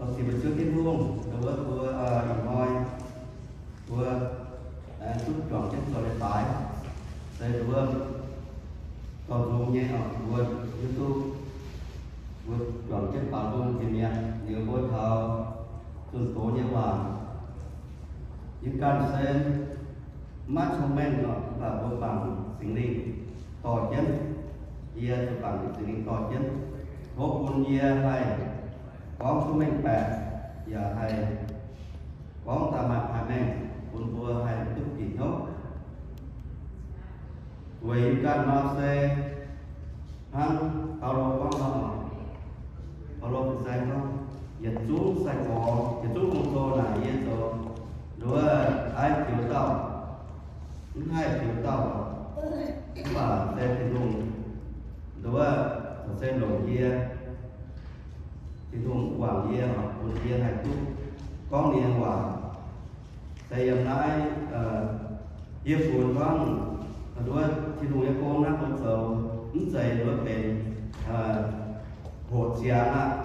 Dongh ziec mbuo Ziouv Tin-Hungh, dongh wuov mbuo ih hnoi mbuo duqv juangc jienv zoux leiz-baaix, se dongh wuov dorh nzung nyei oc, mbuo hiuv duqv mbuo juangc jienv baaux nzung jiex mi'aqv. Liuz mbuo taux zunh doz nyei waac, yie ganh se maiv cong-mengh oc, mv baac mbuo bangc Singx Lingh dorh jienv, yie zuqc bangc Singx Lingh dorh jienv, tov bun yie haih gorngv duqv mengh baeqc, yaac haih gorngv daaih maaih paaiv mengh bun mbuo haih duqv bieqc hnyouv. Weic yie ganh nor se hnangv Baulo gorngv nor, Baulo fin-saeng gorngv, yietc zungv sai-gorx, yietc zungv gong-zoh naaic yie zoux nduov aiv joux dauh, mv haih joux dauh, mv baac se Tin-Hungh nduov, se longc yie, Tin-Hungh guangc yie, bun yie haih duqv gorngv ninh nyei waac. Se yiem naaiv yie funx gorngv nduov Tin-Hungh nyei gong naaiv mbuo zoux mv zeiz nduov benx hoqc ziangx aqv,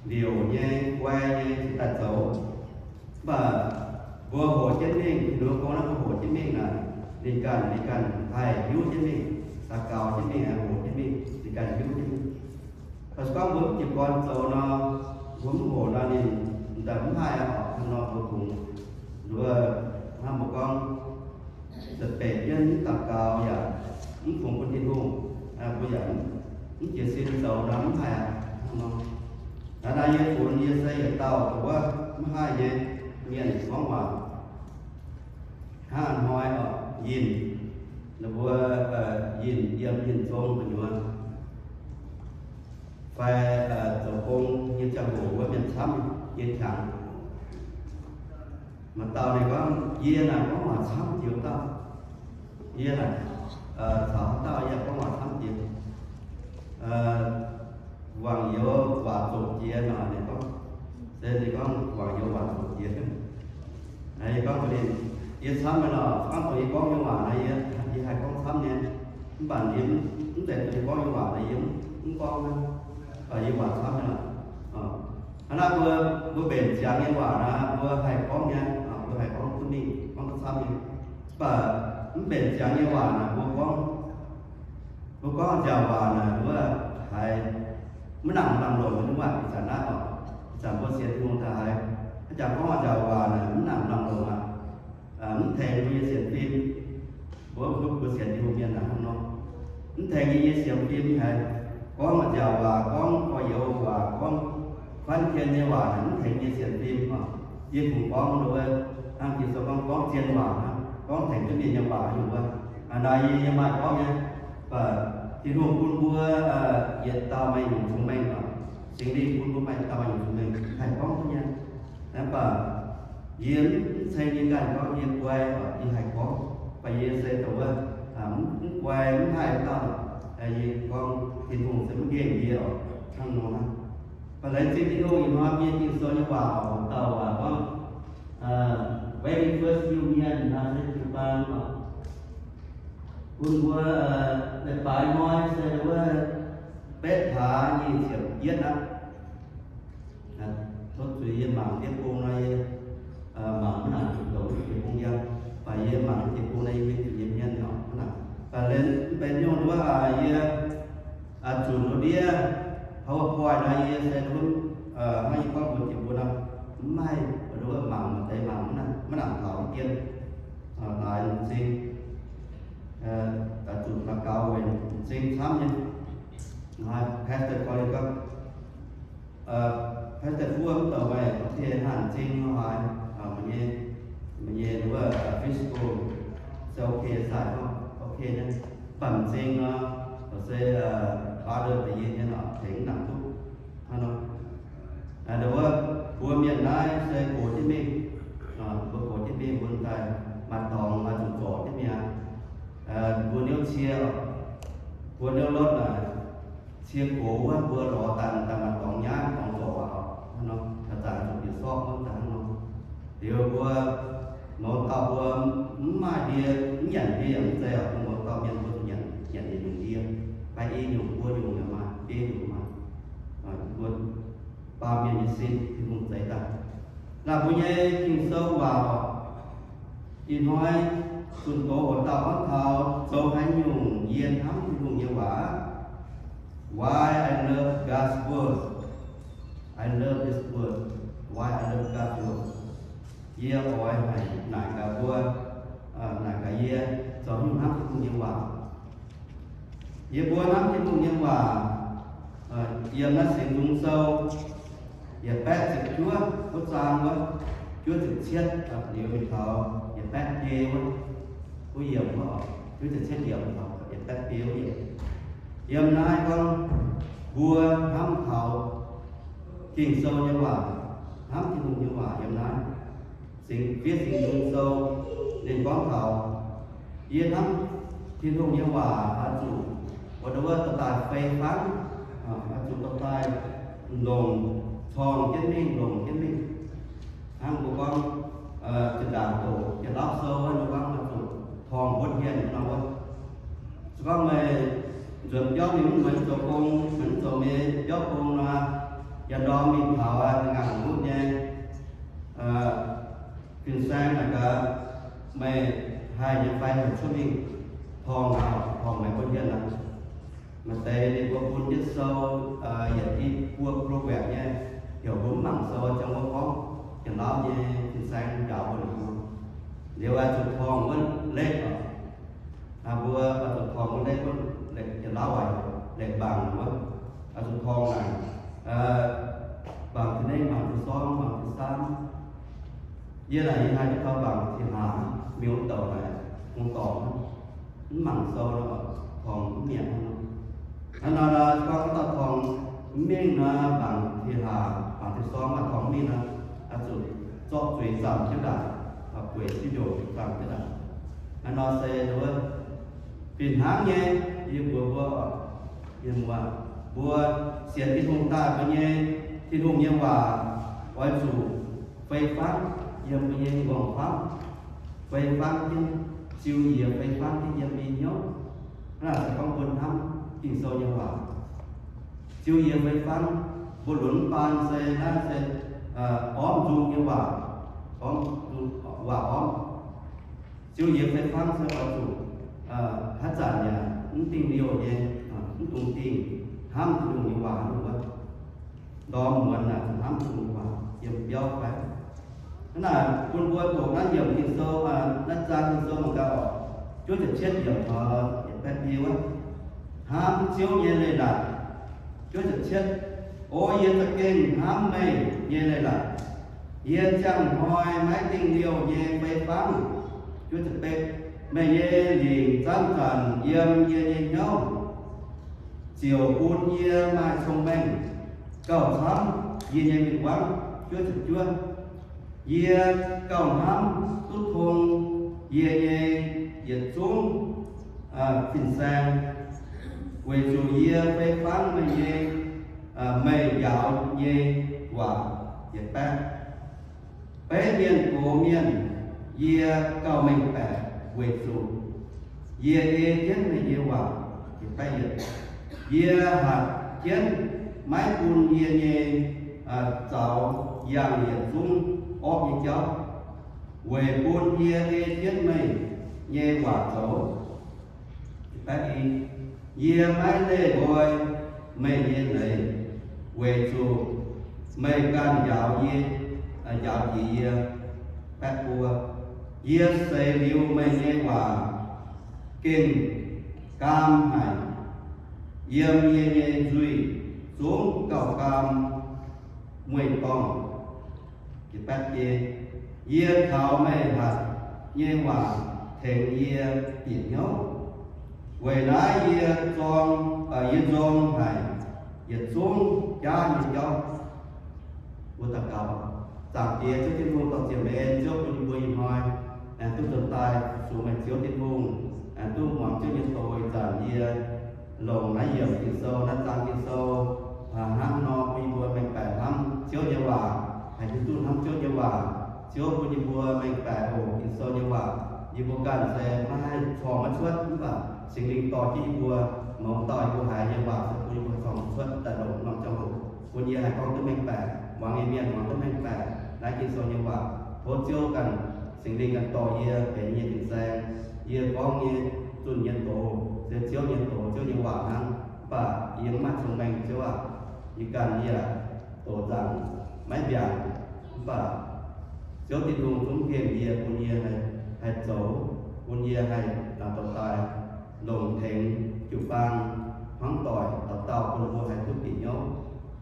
liouc nyei, guai nyei cingx daaih zoux. Mv baac mbuo hoqc jienv mingh, Tin-Hungh nyei gong naaiv mbuo hoqc jienv mingh naaic, ninh ganh, ninh ganh haih hiuv jienv mingh, daux gaux jienv mingh, hoqc jienv mingh, ninh ganh hiuv jienv mingh. Mv baac se gorngv mbuo mv jiez gorn zoux nor, mbuo mv hoqc nor, ninh daaih mv haih aqv. Hnangv nor mbuo kungx nduov, hnangv mbuo gorngv, se benx jienv mv daux gaux yaac mv fungx bun Tin-Hungh, mbuo yaac mv jiez sin zoux nor mv haih aqv. Hnangv nor, naaiv naaiv yie funx yie se yietc dauh wuov mv haih nyei mienh gorngv waac. Hnangv hnoi oc, yinh, ninh mbuo yinh yiem yinh zong gu'nyuoz fai zoux gong nyei ziangh hoc wuov mienh camv nyei qangx. Maaih dauh ninh gorngv, yie naaic gorngv waac camv jiex dauh. Yie naaic caux haaix dauh yie gorngv waac camv jiex. Wangc youz waac zoqc jiex nor, ninh gorngv, se ninh gorngv wangc youz waac zoqc jiex. Yie gorngv mbuox ninh, yie camv nyei lorqc, hnangv dongh yie gorngv nyei waac naaic, yie, yie haih gorngv camv nyei. Mv baac yie mv zeiz dongh yie gorngv nyei waac naaic yie mv gorngv aqv. Mv baac yie waac camv nyei lorqc. Hnangv naaiv mbuo, mbuo mbenc ziangx nyei waac naaic mbuo haih gorngv nyei, mbuo haih gorngv duqv mingh, gorngv duqv camv nyei. Mv baac mv mbenc ziangx nyei waac naaic mbuo gorngv, mbuo gorngv nziaauc waac naaic mbuo haiz maiv nangc lamh longc nyei waac ih zanc naaiv oc. Ih zanc mbuo sienx Tin-Hungh daaih haiz, ih zanc gorngv nziaauc waac naaic mv nangc lamh longc aqv. Mv tengx mbuo nyei sienx fim. Mbuo, mbuo sienx Tin-Hungh mienh naaic hnangv nor, mv tengx yie nyei sienx fim haiz gorngv nziaauc waac, gorngv gorx-youz waac, gorngv kuanv jien nyei waac naaic mv tengx yie nyei sienx fim oc. Yie kungx gorngv nduov, hnangv Ging-Sou gorngv, gorngv zien waac hnangv, gorngv tengx jienv mienh nyei waac nyungc wuov. Aa, naaiv yie, yie maaih gorngv nyei. Mv baac Tin-Hungh bun mbuo yietc dauh maaih nyungc cong-mengh oc. Singx Lingh bun mbuo maaih dauh maaih nyungc cong-mengh haih gorngv duqv nyei. Mv baac yie mv ceng yie ganh gorngv yie guai oc, yie haih gorngv. Mv baac yie se dongh wuov mv guai mv haih dauh. Yie gorngv Tin-Hungh se mv nqemh yie oc, hnangv nor hnangv. Mv baac laengz zingh Tin-Hungh ih hnoi mbuo nyei Ging-Sou nyei waac oc, dauh waac gorngv, very first union naaiv se jiu-baang oc. Bun mbuo leiz-baaix hnoi se wuov betv hlaax nyic ziepc yietv aqv. Tov zuiz yie mangc diev bung nor, yie mangc mv nangc, dongh diev bung yiem, mv baac yie mangc diev bung nor, yie mingh zuqc yiem hmien nyei oc. Mv baac mv benx nyungc wuov, yie zunc nduov ndiev PowerPoint nor, yie se nduov, hnangv yie gorngv mbuox jiex mbuo nor, mv maaih nduov mangc maaih deix mangc mv nangc taux dien. Naaic m'zing, zuqc daux gaux weic m'zing camv nyei. Pastor Colin gorngv, Pastor Fuoqv, mv douc meih, okay, hnangv m'zing nor haaix, meih nyei, meih nyei nduov physical se okay, sai gorngv okay nyei. Mv baac m'zing nor, se father da'nyeic nyei oc, tengx mv nangc duqv. Hnangv nor, nduov mbuo mienh naaiv se gox jienv mingh, mbuo gox jienv mingh, mbuo daaih maaih dorngx maaih zuqc zorc jienv mingh aqv. Mbuo niouv cie, mbuo niouv lotv naaic, cie gox wuov mbuo lorz daaih, daaih maaih dorngx nyaiv dorngx zorc aqv. Hnangv nor, daaih zuqc bieqc sortv wuov daaih hnangv nor. Liuz mbuo mouz dauh mbuo mv maaih ndie, mv nyanc ndie yaac mv zeiz oc. Mbuo mouz dauh mienh mbuo zuqc nyanc, nyanc nyei nyungc ndie, fai i nyungc buo nyungc yaac maaih, biei nyungc maaih. Mbuo, mv baamh mienh nyei sin, Tin-Hungh zeix daaih. Naaiv mbuo nyei Ging-Sou waac, ih hnoi zunh doz oix dau gorngv taux zoux haaix nyungc yie hnamv Tin-Hungh nyei waac. Why I love God's word. I love this word. Why I love God's word. Yie oix haic naaic gaax mbuo, naaic gaax yie zoux haaix nyungc hnamv Tin-Hungh nyei waac. Yie mbuo hnamv Tin-Hungh nyei waac, yiem naaiv Singx Nzung Sou, yietc baeqv ziepc juov wuov zaang wuov, juov ziepc cietv, liuz mingh taux yietc baeqv biei wuov, wuov yiemc wuov, juov ziepc cietv yiemc taux yietc baeqv biei wuov yiemc. Yiem naaiv gorngv mbuo hnamv taux Ging-Sou nyei waac, hnamv Tin-Hungh nyei waac yiem naaiv. Singx, fiev Singx Nzung Sou, ninh gorngv taux yie hnamv Tin-Hungh nyei waac oix zuqc, oix zuqc wuov dorh daaih fei fangv, oix zuqc dorh daaih longc corng jienv mingh, longc jienv mingh. Hnangv mbuo gorngv, zinh ndaangc doqc Janx-Laauv Sou wuov, ninh gorngv oix zuqc torngv mbuo hmien nor wuov. Se gorngv meih nzuonx biauv mingh mv meih zoux gong, meih mv zoux meih biauv gong nor, yaac ndorm mingh taux ngaanc mutv nyei fin-saeng naaic gaax, meih haih nyei fai heuc cuotv mingh torngv aqv, torngv meih mbuo hmien aqv. Maaih deix ninh mbuo bun jienv sou, yietc i buo program nyei, heuc mbuo mv mangc sou, ziangh wuov gorngv Janx-Laauv nyei fin-saeng njaaux mbuo nor. Liuz oix zuqc torngv wuov lekv oc. Mbuo oix zuqc torngv wuov lekv, wuov lekv Janx-Laauv waac lekv mbangc wuov, oix zuqc torngv naaic, mbangc tin nengv, mbangc tin sorng, mbangc tin saamv. Yie naaic yie haih duqv taux mbangc tin hlaax, mingh wuov douc naaic hungh dorngc, mv mangc sou nor, torngv mv mietc nor. Hnangv nor nor, gorngv dauh torngv mv mingh nor, mbangc tin hlaax, mbangc tin sorng maaih torngv mv mingh nor, oix zuqc zorqv zuiz zaamc jienv ndaangc, bueix jienv njoux zaamc jienv ndaangc. Hnangv nor se wuov fih hnangv nyei, yie mbuox mbuo, mienh muoz, mbuo sienx Tin-Hungh daaih mbuo nyei, Tin-Hungh nyei waac oix zuqc fei fangv yiem mbuo nyei nqorngv famv, fei fangv jienv, ziux yie fei fangv jienv yiem mbuo nyei hnyouv. Naaiv se gorngv mbuo hnamv Ging-Sou nyei waac, ziux yie fei fangv. Mbuo lunx mv baan se naaiv se ormv nzung nyei waac, ormv nzung waac ormv. Ziux yie fei fangv se oix zuqc haaix zanc yaac mv dingh liouh nyei, mv dungx dingh hnamv Tin-Hungh nyei waac wuov. Ndorm muonz naaic zuqc hnamv Tin-Hungh nyei waac yiem biauv fai. Hnangv naaic bun mbuo doqc naaiv yiemc Ging-Sou, naaiv zaang Ging-Sou mangc gaax oc. Juov ziepc cietv yiemc taux yietc baeqv biei wuov, hnamv Ziouv nyei leiz-latc. Juov ziepc cietv, O yie za'gengh hnamv meih nyei leiz-latc. Yie ziangh hnoi maiv dingh liouh nyei fei fangv. Juov ziepc betv, meih nyei lingc zanc-zanc yiem yie nyei hnyouv, ziouc bun yie maaih cong-mengh gauh camv yie nyei mingh guangv. Juov ziepc juov, yie gauh hnamv duqv tong yie nyei yietc zungv fin-saeng, weic zuqc yie fei fangv meih nyei, meih njaaux nyei waac. Yietc baeqv, beiv mienh gox mienh yie gauh mengh baeqc weic zuqc yie ei jienv meih nyei waac. Yie hatc jienv maiv bun yie nyei zaux yangh yietc zungv orqv nyei jauv, weic bun yie ei jienv meih nyei waac zoux. Yie maiv leih nqoi meih nyei leiz, weic zuqc meih ganh njaaux yie, njaaux jiex yie. Baeqv buo, yie seix liuz meih nyei waac gengh gaam haic. Yiem yie nyei nzuih zungv gauh gaam mueiz-dorngh. Yie kaux meih hatc nyei waac tengx yie bieqc hnyouv. Weic naaiv yie zorng, yie nzorng haic yietc zungv jaav nyei jauv. Mbuo daux gaux. Zaangc Diex Ziouv Tin-Hungh, dorh ziepc meih en Ziouv bun yie mbuo ih hnoi aengx duqv nzuonx daaih sux meih Ziouv Tin-Hungh, aengx duqv muangx Ziouv nyei doz ih zanc yie longc naaiv yiemc Ging-Sou, naaiv zaang Ging-Sou hnangv nor bun yie mbuo mengh baeqc hnamv Ziouv nyei waac, haih hiuv duqv hnamv Ziouv nyei waac. Ziouv bun yie mbuo mengh baeqc oc Ging-Sou nyei waac. Yie mbuo ganh se maiv haih corng maiv cuotv, mv baac Singx Lingh dorh jienv yie mbuo, mouz dauh yie mbuo haiz nyei waac se bun yie mbuo corng cuotv daaih longc norm ziangh hoc. bun yie haih gorngv duqv mengh baeqc, muangx nyei mienh muangx duqv mengh baeqc naaiv Ging-Sou nyei waac. Tov Ziouv ganh, Singx Lingh ganh dorh yie, benx yie nyei fin-saeng. Yie gorngv nyei, zunh nyei doz se Ziouv nyei doz, Ziouv nyei waac hnangv. Mv baac yie mv maaih cong-mengh, Ziouv aac, yie ganh yaac doqc nzaangc maiv mbiaangc. Mv baac Ziouv Tin-Hungh zungv gengh yie, bun yie haih zoux, bun yie haih dorh daaih longc tengx jiu-baang hmuangv doic dauh dauh bun mbuo haih duqv bieqc hnyouv.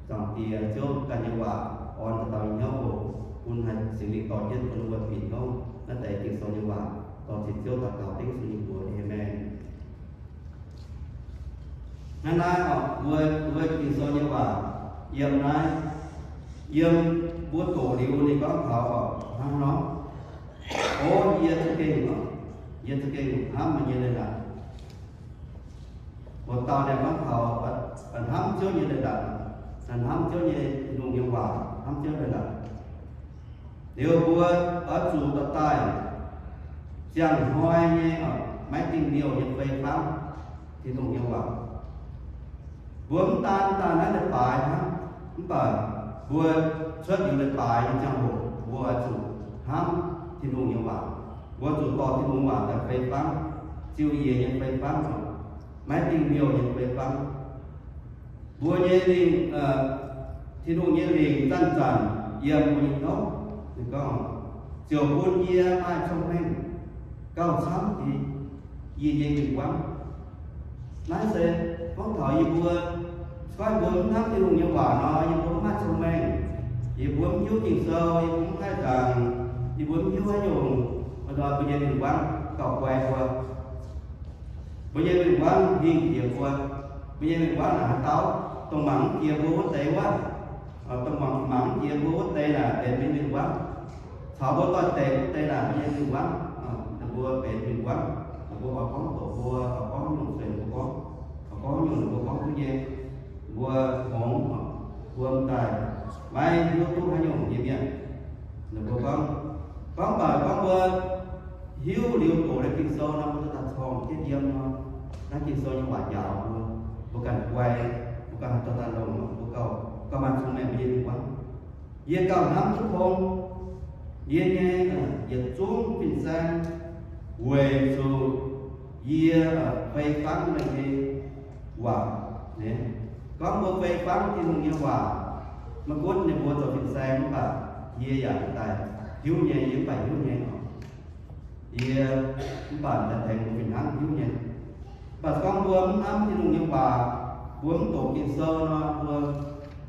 Zaangc Diex, Ziouv ganh nyei waac orn dauh dauh nyei hnyouv oc, bun haih Singx Lingh dorh jienv bun mbuo bieqc hnyouv naaiv deix Ging-Sou nyei waac. Dorh ziec Ziouv daux gaux dengv Yesu nyei mbuox. Aamen. Hnangv naaiv oc, mbuo, mbuo Ging-Sou nyei waac yiem naaiv, yiem mbuo doqc liuz ninh gorngv taux oc, hnangv nor, o, yie za'gengh oc, yie za'gengh hnamv meih nyei leiz-latc. Mbuo dauh naaic gorngv taux hnamv Ziouv nyei leiz-latc, hnamv Ziouv nyei, Tin-Hungh nyei waac, hnamv Ziouv leiz-latc. Liuz mbuo oix zuqc dorh daaih ziangh hnoi nyei, maiv dingh liouh nyei fei fangv Tin-Hungh nyei waac. Mbuo mv daan daaih naaiv leiz-baaix hnangv, mv baac mbuo cuotv liuz leiz-baaix nyei ziangh hoc mbuo oix zuqc hnamv Tin-Hungh nyei waac. Mbuo zuqc dorh Tin-Hungh waac daaih fei fangv, ziux yie nyei fei fangv, maiv dingh liouh nyei fei fangv. Mbuo nyei lingh, Tin-Hungh nyei lingc zanc-zanc yiem mbuo nyei hnyouv. Ninh gorngv, ziouc bun yie maaih cong-mengh gauh camv yie nyei win-wangv. Naaiv se gorngv taux yie mbuo, se gorngv yie mbuo mv hnamv Tin-Hungh nyei waac nor, yie mbuo mv maaih cong-mengh, yie mbuo mv hiuv Ging-Sou, yie mbuo mv haih nzaangc, yie mbuo mv hiuv haaix nyungc, mbuo nyei win-wangv gauh guai mbuo. Mbuo nyei win-wangv hingh jiex mbuo. Mbuo nyei win-wangv naaic haaix dauh? Dongh mangc mv jiex mbuo wuov deix wuov. Dongh mangc mv jiex mbuo wuov deix naaic benx mbuo nyei win-wangv. Caux mbuo doix-dekc wuov deix naaic mbuo nyei win-wangv. Ninh mbuo benx win-wangv. Ninh mbuo oix gorngv doqc mbuo, oix gorngv nyungc se ninh mbuo gorngv, oix gorngv nyungc ninh mbuo gorngv duqv nyei. Mbuo hngongx, mbuo m'daaih maiv hiuv duqv haaix nyungc nyei mienh. Ninh mbuo gorngv, gorngv mv baac gorngv mbuo hiuv liuz doqc liuz Ging-Sou nor, mbuo dorh daaih corng jienv yiem nor, naaiv Ging-Sou nyei waac njaaux mbuo, mbuo ganh guai, mbuo ganh haih dorh daaih longc, mbuo gauh, gauh maaih cong-mengh mbuo nyei win-wangv. Yie gauh hnamv duqv tong yie nyei yietc zungv fin-saeng weic zuqc yie fei fangv meih nyei waac. Gorngv mbuo fei fangv Tin-Hungh nyei waac, maiv gunv ninh mbuo zoux fin-saeng mv baac yie yaac daaih hiuv nyei, yie mv baac hiuv nyei. Yie mv baac daaih tengx mbuo fih hnangv hiuv nyei. Mv baac gorngv mbuo mv hnamv Tin-Hungh nyei waac, mbuo mv doqc Ging-Sou nor, mbuo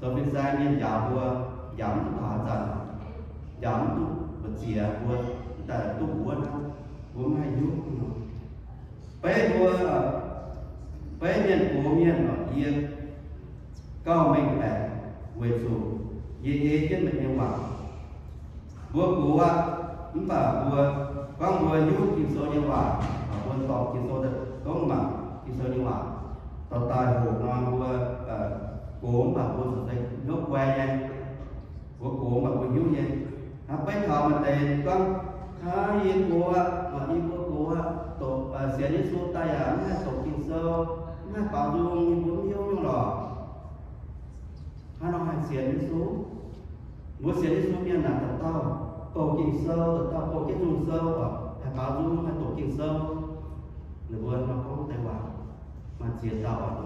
zoux fin-saeng mienh njaaux mbuo, njaaux mv duqv taux haaix zanc, njaaux mv duqv mbu'ziex mbuo daaih duqv mbuo wuov hnangv, mbuo mv haih hiuv nor. Beiv mbuo, beiv mienh gox mienh oc, yie gauh mengh baeqc weic zuqc yie ei jienv meih nyei waac. Mbuo gox aqv, mv baac mbuo, gorngv mbuo hiuv Ging-Sou nyei waac, mbuo dorh Ging-Sou daaih gorngv mangc Ging-Sou nyei waac, dorh daaih hoqc nor mbuo gox mv baac mbuo corc se hnyouv guai nyei. Mbuo gox mv baac mbuo hiuv nyei. Hnangv beiv taux maaih deix gorngv, aa, yie gox aqv, yie mbuo gox aqv, doqc, sienx Yesu daaih yaac mv haih doqc Ging-Sou, mv haih baaux nzung, yie mbuo mv hiuv nyungc lorqc. Haaix nor haih sienx Yesu? Mbuo sienx Yesu mienh naaic dauh dauh doqc Ging-Sou, dauh dauh doqc jienv nzung sou, haih baaux nzung, haih doqc Ging-Sou. Ninh mbuo nor gorngv deix waac maaih ziex dauh oc.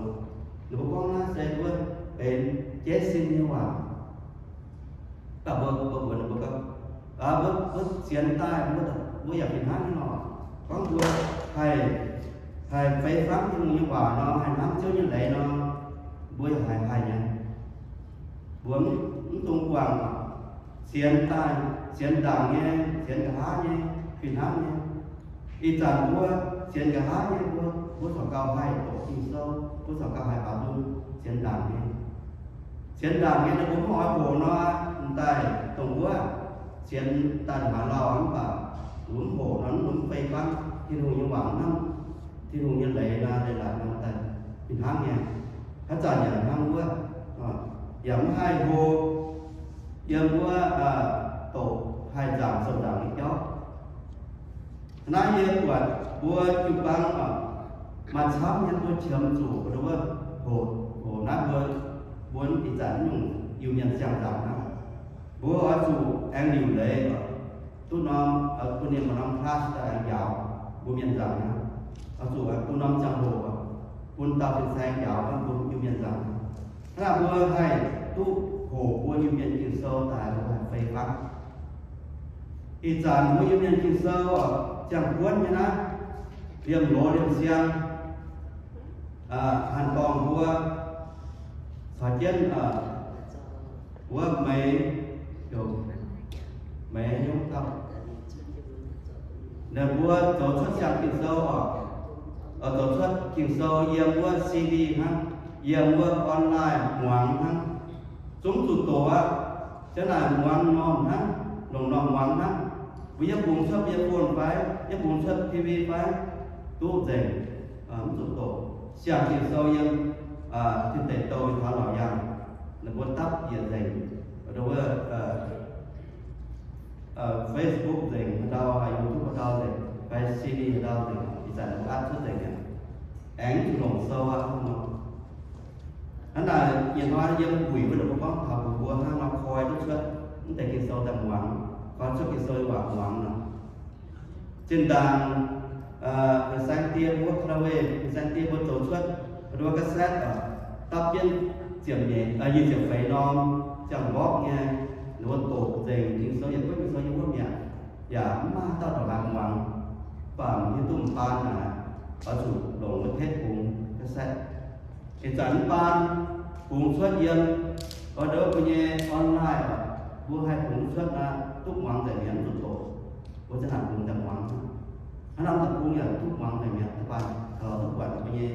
Ninh mbuo gorngv naaiv se wuov benx jaiv sin nyei waac. Mv baac mbuo, mbuo mbuox ninh mbuo gorngv, mbuo, mbuo sienx daaih mbuo, mbuo yaac fih hnangv nyei lorqc. Gorngv mbuo haih, haih fei fangv Tin-Hungh nyei waac nor, haih hnamv Ziouv nyei leiz nor, mbuo yaac haih haih nyei. Mbuo mv, mv dungx guangc sienx daaih, sienx ndaangc nyei, sienx nqa'haav nyei, fih hnangv nyei. Ih zanc mbuo sienx nqa'haav nyei mbuo, mbuo corc gauh haih doqc Ging-Sou, mbuo corc gauh haih baaux nzung sienx ndaangc nyei. Sienx ndaangc nyei ninh mbuo mv oix hoqc nor, m'daaih dongh wuov sienx daaih haaix lauh mv baac mbuo mv hoqc nor, mv fei fangv Tin-Hungh nyei waac hnangv, Tin-Hungh nyei leiz nor, leiz-latc nor daaih fih hnangv nyei. Haaix zanc yaac hnangv wuov, yaac mv haih hlo yiem wuov doqc haih nzaangc sou nzaangc nyei jauv. Naaiv yie buatc mbuo jiu-baang maaih camv nyei mbuo qiemx zuqc wuov hoqc, hoqc naaiv mbuo, mbuo ih zanc nyungc Iu-Mienh siang-nzangc hnangv. Mbuo oix zuqc aengx liuc leiz, duqv norm, bun ninh maaih norm class daaih aengx njaaux mbuo mienh nzangc hnangv. Oix zuqc bun norm ziangh hoc, bun dauh fin-saeng njaaux hnangv, bun Iu-Mienh nzangc hnangv. Hnangv naaic mbuo haih duqv hoqc mbuo Iu-Mienh Ging-Sou daaih mbuo haih fei fangv. Ih zanc mbuo Iu-Mienh Ging-Sou ziangh buonv nyei naaiv, liemh loz liemh siang, hanc dorngh mbuo caux jienv wuov Meix, Meix Nyungc dauh, ninh mbuo zoux cuotv siang Ging-Sou oc, zoux cuotv Ging-Sou yiem wuov C D hnangv, yiem wuov online muangx hnangv, zungv zuqc doqc aqv. Janx naaic muangx normh hnangv, longc normh muangx hnangv. Mbuo yiem bungx cuotv yiem phone fai, yiem bungx cuotv T V fai, duqv nzengc, mv zuqc doqc. Siang Ging-Sou yiem tin deic douh taux laauc yaangh, ninh mbuo dapv yietc nzengc, wuov Facebook nzengc haaix ndau, YouTube haaix ndau nzengc, fai C D haaix ndau nzengc, ih zanc mbuo atv cuotv nzengc aqv. Aengx zuqc longc sou aqv nor. Hnangv naaic, ih hnoi yiem wuic wuov ninh mbuo gorngv taux mbuox mbuo hnangv nor koi duqv cuotv mv deix Ging-Sou daaih muangx, koi cuotv Ging-Sou nyei waac muangx nor. Zinh ndaangc fin-saeng die mbuo, Clave fin-saeng die mbuo zoux cuotv mbuo cassette oc, dapv jienv ziepc nyeic, nyic ziepc feix norm ziangh mborqv nyei, ninh mbuo doqc nzengc Ging-Sou, yietc buonv Ging-Sou yiem wuov mi'aqv, yaac mv maaih dauh ndongc haaix muangx. Mv baac hiuv duqv m'baan naaic, oix zuqc longc wuov tape bungx cassette. Ih zanc mv baan bungx cuotv yiem, oix ndouv mbuo nyei online oc, mbuo haih bungx cuotv naaiv duqv muangx nzengc mi'aqv, mv zuqc doqc. Mbuo za'gengh bungx daaih muangx. Hnangv naaiv deic-bung yaac duqv muangx nzengc mi'aqv, mv baac taux duqv buatc mbuo nyei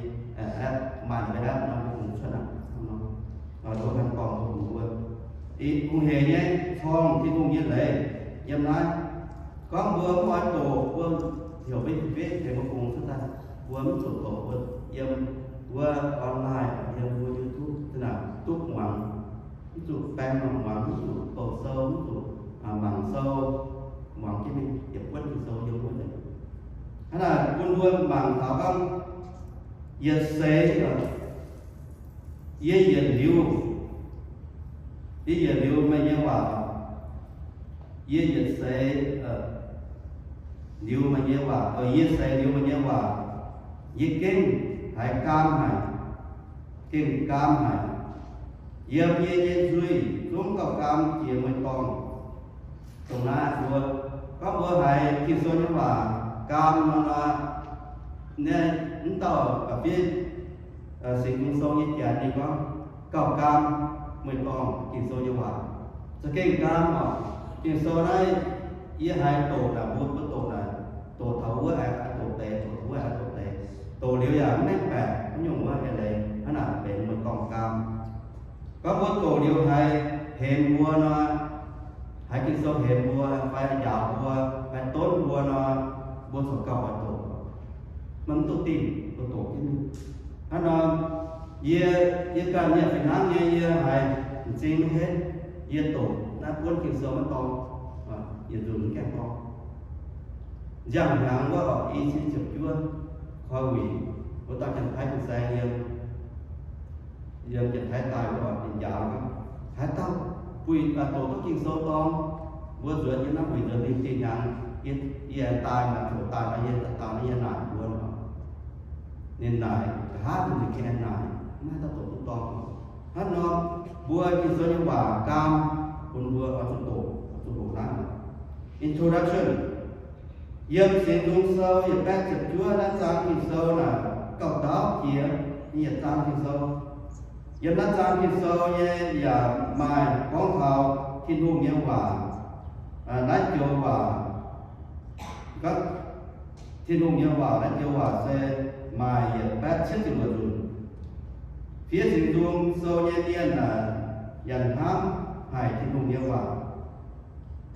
app, maaih mbuo app nor mbuo bungx cuotv aqv. Nor, nor, nor, nor, bungx mbuo. Ih bungx hec nyei corng Tin-Hungh nyei leiz yiem naaiv. Gorngv mbuo mv oix doqc, mbuo heuc mbuo nyei fu'jueiv tengx mbuo bungx cuotv daaih, mbuo mv zuqc doqc, mbuo yiem wuov online, yiem mbuo YouTube za'gengh duqv muangx. Mv zuqc baeng mangc muangx, mv zuqc doqc sou, mv zuqc mangc sou, muangx jienv mingh, yietc buonv Ging-Sou yiem wuov nzengc. Hnangv naaic bun mbuo mangc taux gorngv yietc seix, yie yietc liuz, yie yietc liuz meih nyei waac, yie yietc seix liuz meih nyei waac, yie seix liuz meih nyei waac, yie gengh haiz gaam haic, gengh gaam haic. Yiem yie nyei nzuih zungv gauh gaam jiex meih dorngh. Dongh naaiv mbuo gorngv mbuo haiz Ging-Sou nyei waac gaam nor, naaiv mv dauh ba'fiev Singx Nzung Sou nyei janx ninh gorngv, gauh gaam meih dorngh Ging-Sou nyei waac. Za'gengh gaam oc. Ging-Sou naaiv yie haiz doqc naaic, mbuo mbuo doqc naaic, doqc taux wuov aengx doqc deix, doqc taux wuov aengx doqc deix. Doqc liuz yaac mv mengh baeqc, mv nyungc wuov eix leiz hnangv naaic benx meih dorngh gaam. Gorngv mbuo doqc liuz haiz hemx mbuo nor, haiz Ging-Sou hemx mbuo, fai njaaux mbuo, fai donv mbuo nor, mbuo corc gauh oix doqc. Maiv duqv dingh, mbuo doqc jienv mingh. Hnangv nor, yie, yie ganh yaac fih hnangv nyei, yie haiz m'zing maiv henv, yie doqc naaiv buonv Ging-Sou maiv dorngx, yietc nzunc mv gaengh dorngx. Nziangh hnyangx wuov oc, i cin ziepc juov, koi wuic, wuov dauh janx-taiv fin-saeng yiem, yiem janx-taiv daaih wuov oc, ninh njaaux gorngv, haaix dauh buih doqc duqv Ging-Sou dorngx, mbuo nzuonx yiem naaiv wuic nzuonx mingh. Zinh hnyangx yie aengx daaih, maaih ziouc daaih nor, yie daaih nor, yie naaic mbuo nor. Ninh naaic, nqa'haav ninh gengh aengx naaic, maiv dauh doqc duqv dorngx. Hnangv nor, mbuo Ging-Sou nyei waac gaam, bun mbuo oix zuqc doqc, oix zuqc hoqc naaiv. Introduction. Yiem Singx Nzung Sou yietc baeqv ziepc juov naaiv zaang Ging-Sou naaic gauh ndaauv jiex nyei yietc zaang Ging-Sou. Yiem naaiv zaang Ging-Sou nyei yaac maaih gorngv taux Tin-Hungh nyei waac, naaiv joux waac, Tin-Hungh nyei waac, naaiv joux waac se maaih yietc baeqv cietv ziepc luoqc nzunc. Fiev Singx Nzung Sou nyei mienh naaic yaac hnamv haic Tin-Hungh nyei waac,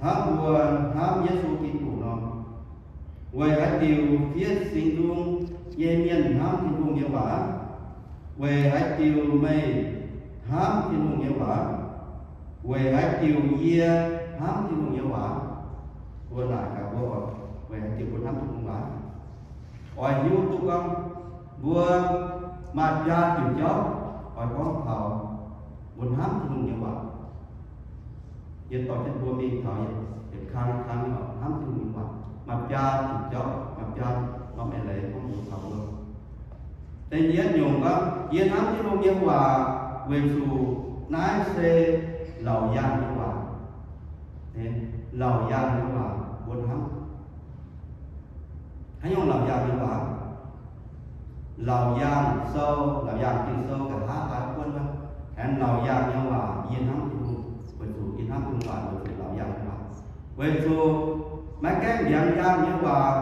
hnangv mbuo hnamv Yesu Giduc nor. Weic haaix diuc fiev Singx Nzung nyei mienh hnamv Tin-Hungh nyei waac? Weic haaix diuc meih hnamv Tin-Hungh nyei waac? Weic haaix diuc yie hnamv Tin-Hungh nyei waac? Mbuo naaic gaax mbuo oc, weic haaix diuc mbuo hnamv Tin-Hungh waac? Oix hiuv duqv gorngv mbuo maaih biaa diuc jauv oix gorngv taux mbuo hnamv Tin-Hungh nyei waac. Yie dorh jienv mbuo mingh taux yietc kang kang oc, hnamv Tin-Hungh nyei waac, maaih biaa diuc jauv, maaih biaa norm eix leiz gorngv mbuox taux mbuo. Da'yietv nyungc gorngv, yie hnamv Tin-Hungh nyei waac weic zuqc naaiv se laauc yaangh nyei waac. Laauc yaangh nyei waac mbuo hnamv. Haaix nyungc laauc yaangh nyei waac? Laauc yaangh sou, laauc yaangh Ging-Sou nqa'haav haaix buonv wuov, aengx laauc yaangh nyei waac. Yie hnamv Tin-Hungh weic zuqc yie hnamv Tin-Hungh waac weic zuqc laauc yaangh nyei waac. Weic zuqc maiv gaengh ndiangx yaangh nyei waac,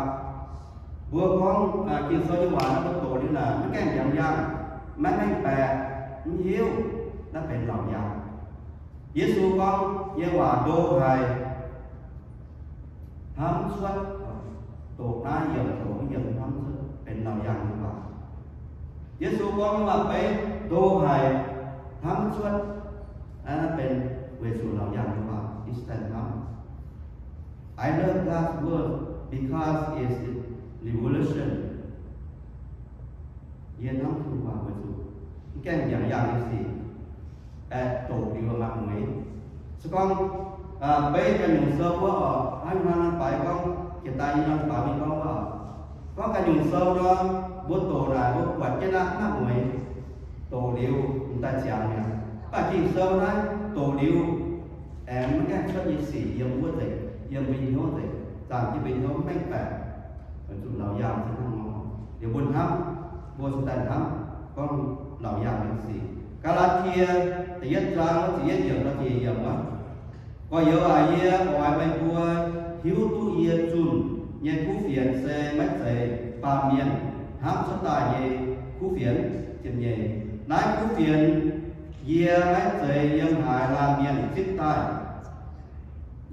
mbuo gorngv Ging-Sou nyei waac naaiv mbuo doqc liuz naaic maiv gaengh ndiangx yaangh, maiv mengh baeqc, mv hiuv, naaiv benx laauc yaangh. Yesu gorngv nyei waac ndo haic, hnamv mv cuotv, doqc naaiv yiemc doqc wuov yiemc hnamv mv cuotv, benx laauc yaangh nyei waac. Yesu gorngv nyei waac beiv ndo haic, hnamv mv cuotv, naaiv benx weic zuqc laauc yaangh nyei waac, i cin daaih hnamv. I love God's word because it's revelation. Yie hnamv Tin-Hungh waac weic zuqc mv gaengh ndiangx yaangh nyei sic, aeqv, doqc liuz maaih mueix. Se gorngv beiv ganh nyungc sou wuov oc, hnangv norm baaix gorngv, jiex daaih yie norm baaix mingh gorngv wuov oc, gorngv ganh nyungc sou nor, mbuo doqc naaic mbuo buatc jienv aqv, mv maaih mueix. Doqc liuz m'daaih ziangx mi'aqv. Mv baac Ging-Sou naaiv doqc liuz aengx maiv gaengh cuotv nyei sic yiem wuov nzengc, yiem mbuo nyei hnyouv nzengc, zaangc jienv mbuo nyei hnyouv mv mengh baeqc, weic zuqc laauc yaangh se hnangv nor. Liuz mbuo hnamv, mbuo cingx daaih hnamv gorngv laauc yaangh nyei sic. Gaa^laa^tie da'yietv zaang ziepc yietv yiemc, ziepc yietv yiemc wuov, Gorx-youz aac, yie oix meih mbuo hiuv duqv yie zunh nyei kuv fienx se maiv zeiz baamh mienh hnamv cuotv daaih nyei kuv fienx. Ziepc nyeic, naaiv kuv fienx yie maiv zeiz yiem haaix laanh mienh zipv daaih,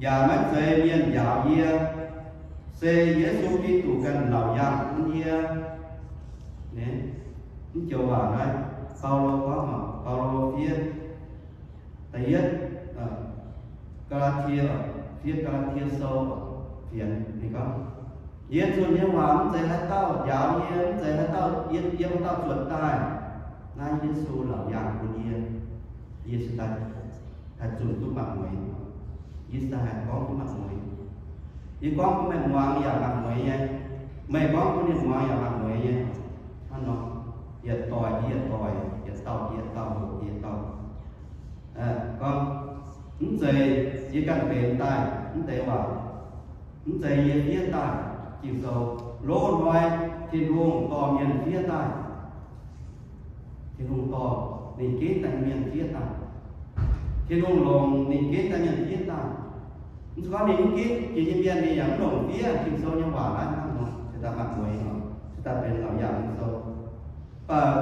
yaac maiv zeiz mienh njaaux yie, se Yesu Giduc ganh laauc yaangh bun yie. Mv joux waac naaiv Baulo gorngv, Baulo fiev da'yietv Gaa^laa^tie, fiev Gaa^laa^tie Sou fienx, ninh gorngv, yie zunh nyei waac mv zeiz haaix dauh njaaux yie, mv zeiz haaix dauh, yie, yie haaix dauh zuotc daaih. Naaiv Yesu laauc yaangh bun yie, yie cingx daaih haih zunc duqv maaih mueix, yie cingx daaih haih gorngv duqv maaih mueix. Yie gorngv bun meih muangx yaac maaih mueix nyei, meih gorngv bun ninh muangx yaac maaih mueix nyei. Hnangv nor, yietc doic, yietc doic, yietc dauh, yietc dauh, yietc dauh gorngv, mv zeiz yie ganh benx daaih mv deix waac, mv zeiz yie fiev daaih. Ging-Sou, loz-hnoi Tin-Hungh dorh mienh fiev daaih. Tin-Hungh dorh ninh ginv daaih mienh fiev daaih. Tin-Hungh longc ninh ginv daaih mienh fiev daaih. Mv zeiz gorngv ninh mv ginv jiex nyei mienh ninh yaac mv longc fiev. Ging-Sou nyei waac naaiv hnangv nor, cingx daaih maaih mueix, cingx daaih benx laauc yaangh Ging-Sou. Mv baac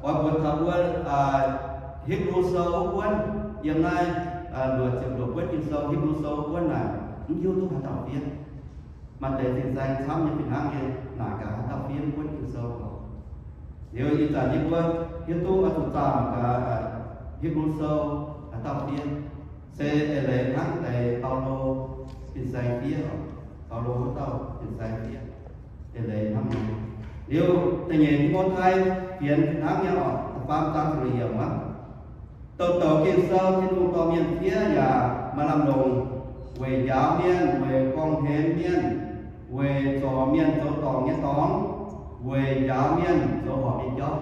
oix mbuox taux mbuo Hipv^lu Sou wuov buonv, yiem naaiv luoqc ziepc luoqc buonv Ging-Sou, Hipv^lu Sou wuov buonv naaic, mv hiuv duqv haaix dauh fiev. Maaih deix fin-saeng camv nyei fih hnangv nyei, naaic gaax haaix dauh fiev wuov buonv Ging-Sou oc. Liuz ih zanc yie mbuo hiuv duqv oix zuqc zaah mangc gaax Hipv^lu Sou haaix dauh fiev. Se eix leiz hnangv deix Baulo fin-saeng fiev oc. Baulo wuov dauh fin-saeng fiev. Eix leiz hnangv nor. Liuz da'nyeic Ti^mo^tai fienx fih hnangv nyei oc, da'faam zaang ziepc luoqc yiemc aqv. Douc douc Ging-Sou Tin-Hungh dorh mienh fiev yaac maaih lamh longc weic njaaux mienh, weic gorngv-hemx mienh, weic zorc mienh zoux dorngc nyei dorngx, weic njaaux mienh zoux horpc nyei jauv.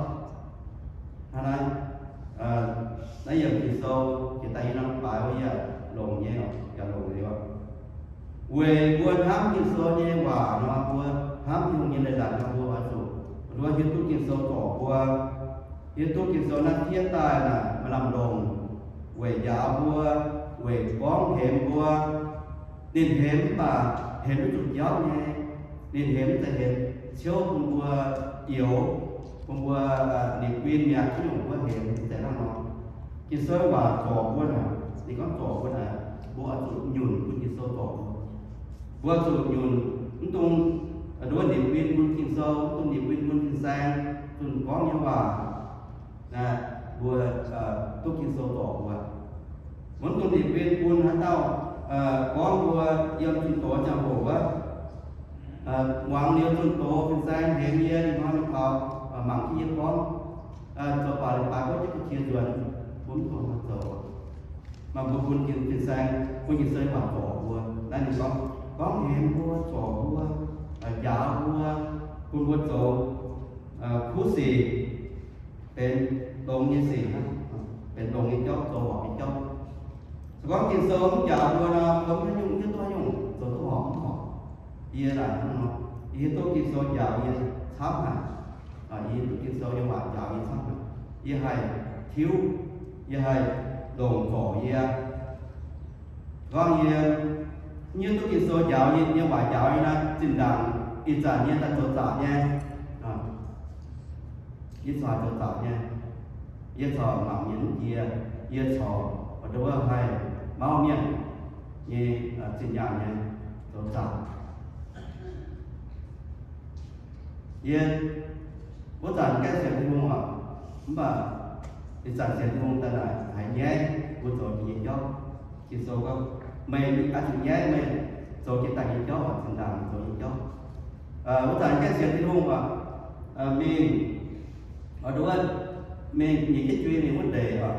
Hnangv naaiv, naaiv yiemc Ging-Sou jiex daaih yie norm baaix wuov yaac longc nyei, yaac longc liuz. Weic mbuo hnamv Ging-Sou nyei waac nor, mbuo hnamv Tin-Hungh nyei leiz-latc nor, mbuo oix zuqc, mbuo hiuv duqv Ging-Sou zorc mbuo, hiuv duqv Ging-Sou naaiv fiev daaih naaic maaih lamh longc weic njaaux mbuo, weic gorngv hemx mbuo. Ninh hemx mv baac hemx mv zuqc jauv nyei. Ninh hemx mv zeiz hemx ciouv bun mbuo youx, bun mbuo ninh guin mi'aqv, zuqc nyungc mbuo hemx mv zeiz hnangv nor. Ging-Sou waac zorc mbuo naaic, ninh gorngv zorc mbuo naaic, mbuo oix zuqc nyunc bun Ging-Sou zorc mbuo. Mbuo zuqc nyunc, mv dungx nduov ninh guin bun Ging-Sou, mv dungx ninh guin bun fin-saeng zunh gorngv nyei waac. Naaiv mbuo duqv Ging-Sou zorc mbuo. Mv dungx ninh guin bun haaix dauh gorngv mbuo yiem zunh doz ziangh hoc wuov, muangx liuz zunh doz fin-saeng hemx yie, ih hnoi mingh taux mangc jienv yie gorngv, zoux baac leiz-baaix gorngv jienv gu'jiex nzuonx, mbuo mv dungx zoux. Maaih mbuo bun fin-saeng Ging-Sou nyei waac zorc mbuo. Naaiv ninh gorngv, gorngv hemx mbuo, zorc mbuo, njaaux mbuo, bun mbuo zoux kuv sic, benx longx nyei sic, benx longx nyei jauv, zoux horpc nyei jauv. Se gorngv Ging-Sou mv njaaux mbuo nor, mbuo mv hiuv nyungc, mv hiuv duqv haaix nyungc zoux duqv horpc mv horpc. Yie naaic hnangv nor, yie hiuv duqv Ging-Sou njaaux yie camv haic. Yie hiuv duqv Ging-Sou nyei waac njaaux yie camv haic. Yie haih tiuv, yie haih longc zorc yie. Gorngv yie mv hiuv duqv Ging-Sou njaaux yie, nyei waac njaaux yie naaic, zinh ndaangc ih zanc yie daaih zoux zaqc nyei, yie corc zoux zaqc nyei, yie corc mangc mienh mv jiex, yie corc nduov haih mauv mienh nyei zinh nyaanh nyei zoux zaqc. Yie wuov zanc gaengh sienx Tin-Hungh oc, mv baac ih zanc sienx Tin-Hungh daaih naaic haiz nyaiv mbuo zoux jiex nyei jauv. Ging-Sou gorngv, meih oix zuqc nyaiv meih zoux jiex daaih nyei jauv oc, zinh ndaangc meih zoux nyei jauv. Wuov zanc gaengh sienx Tin-Hungh oc, mingh, oix nduov, mingh nyic jienv jui mingh wuov ndeic oc.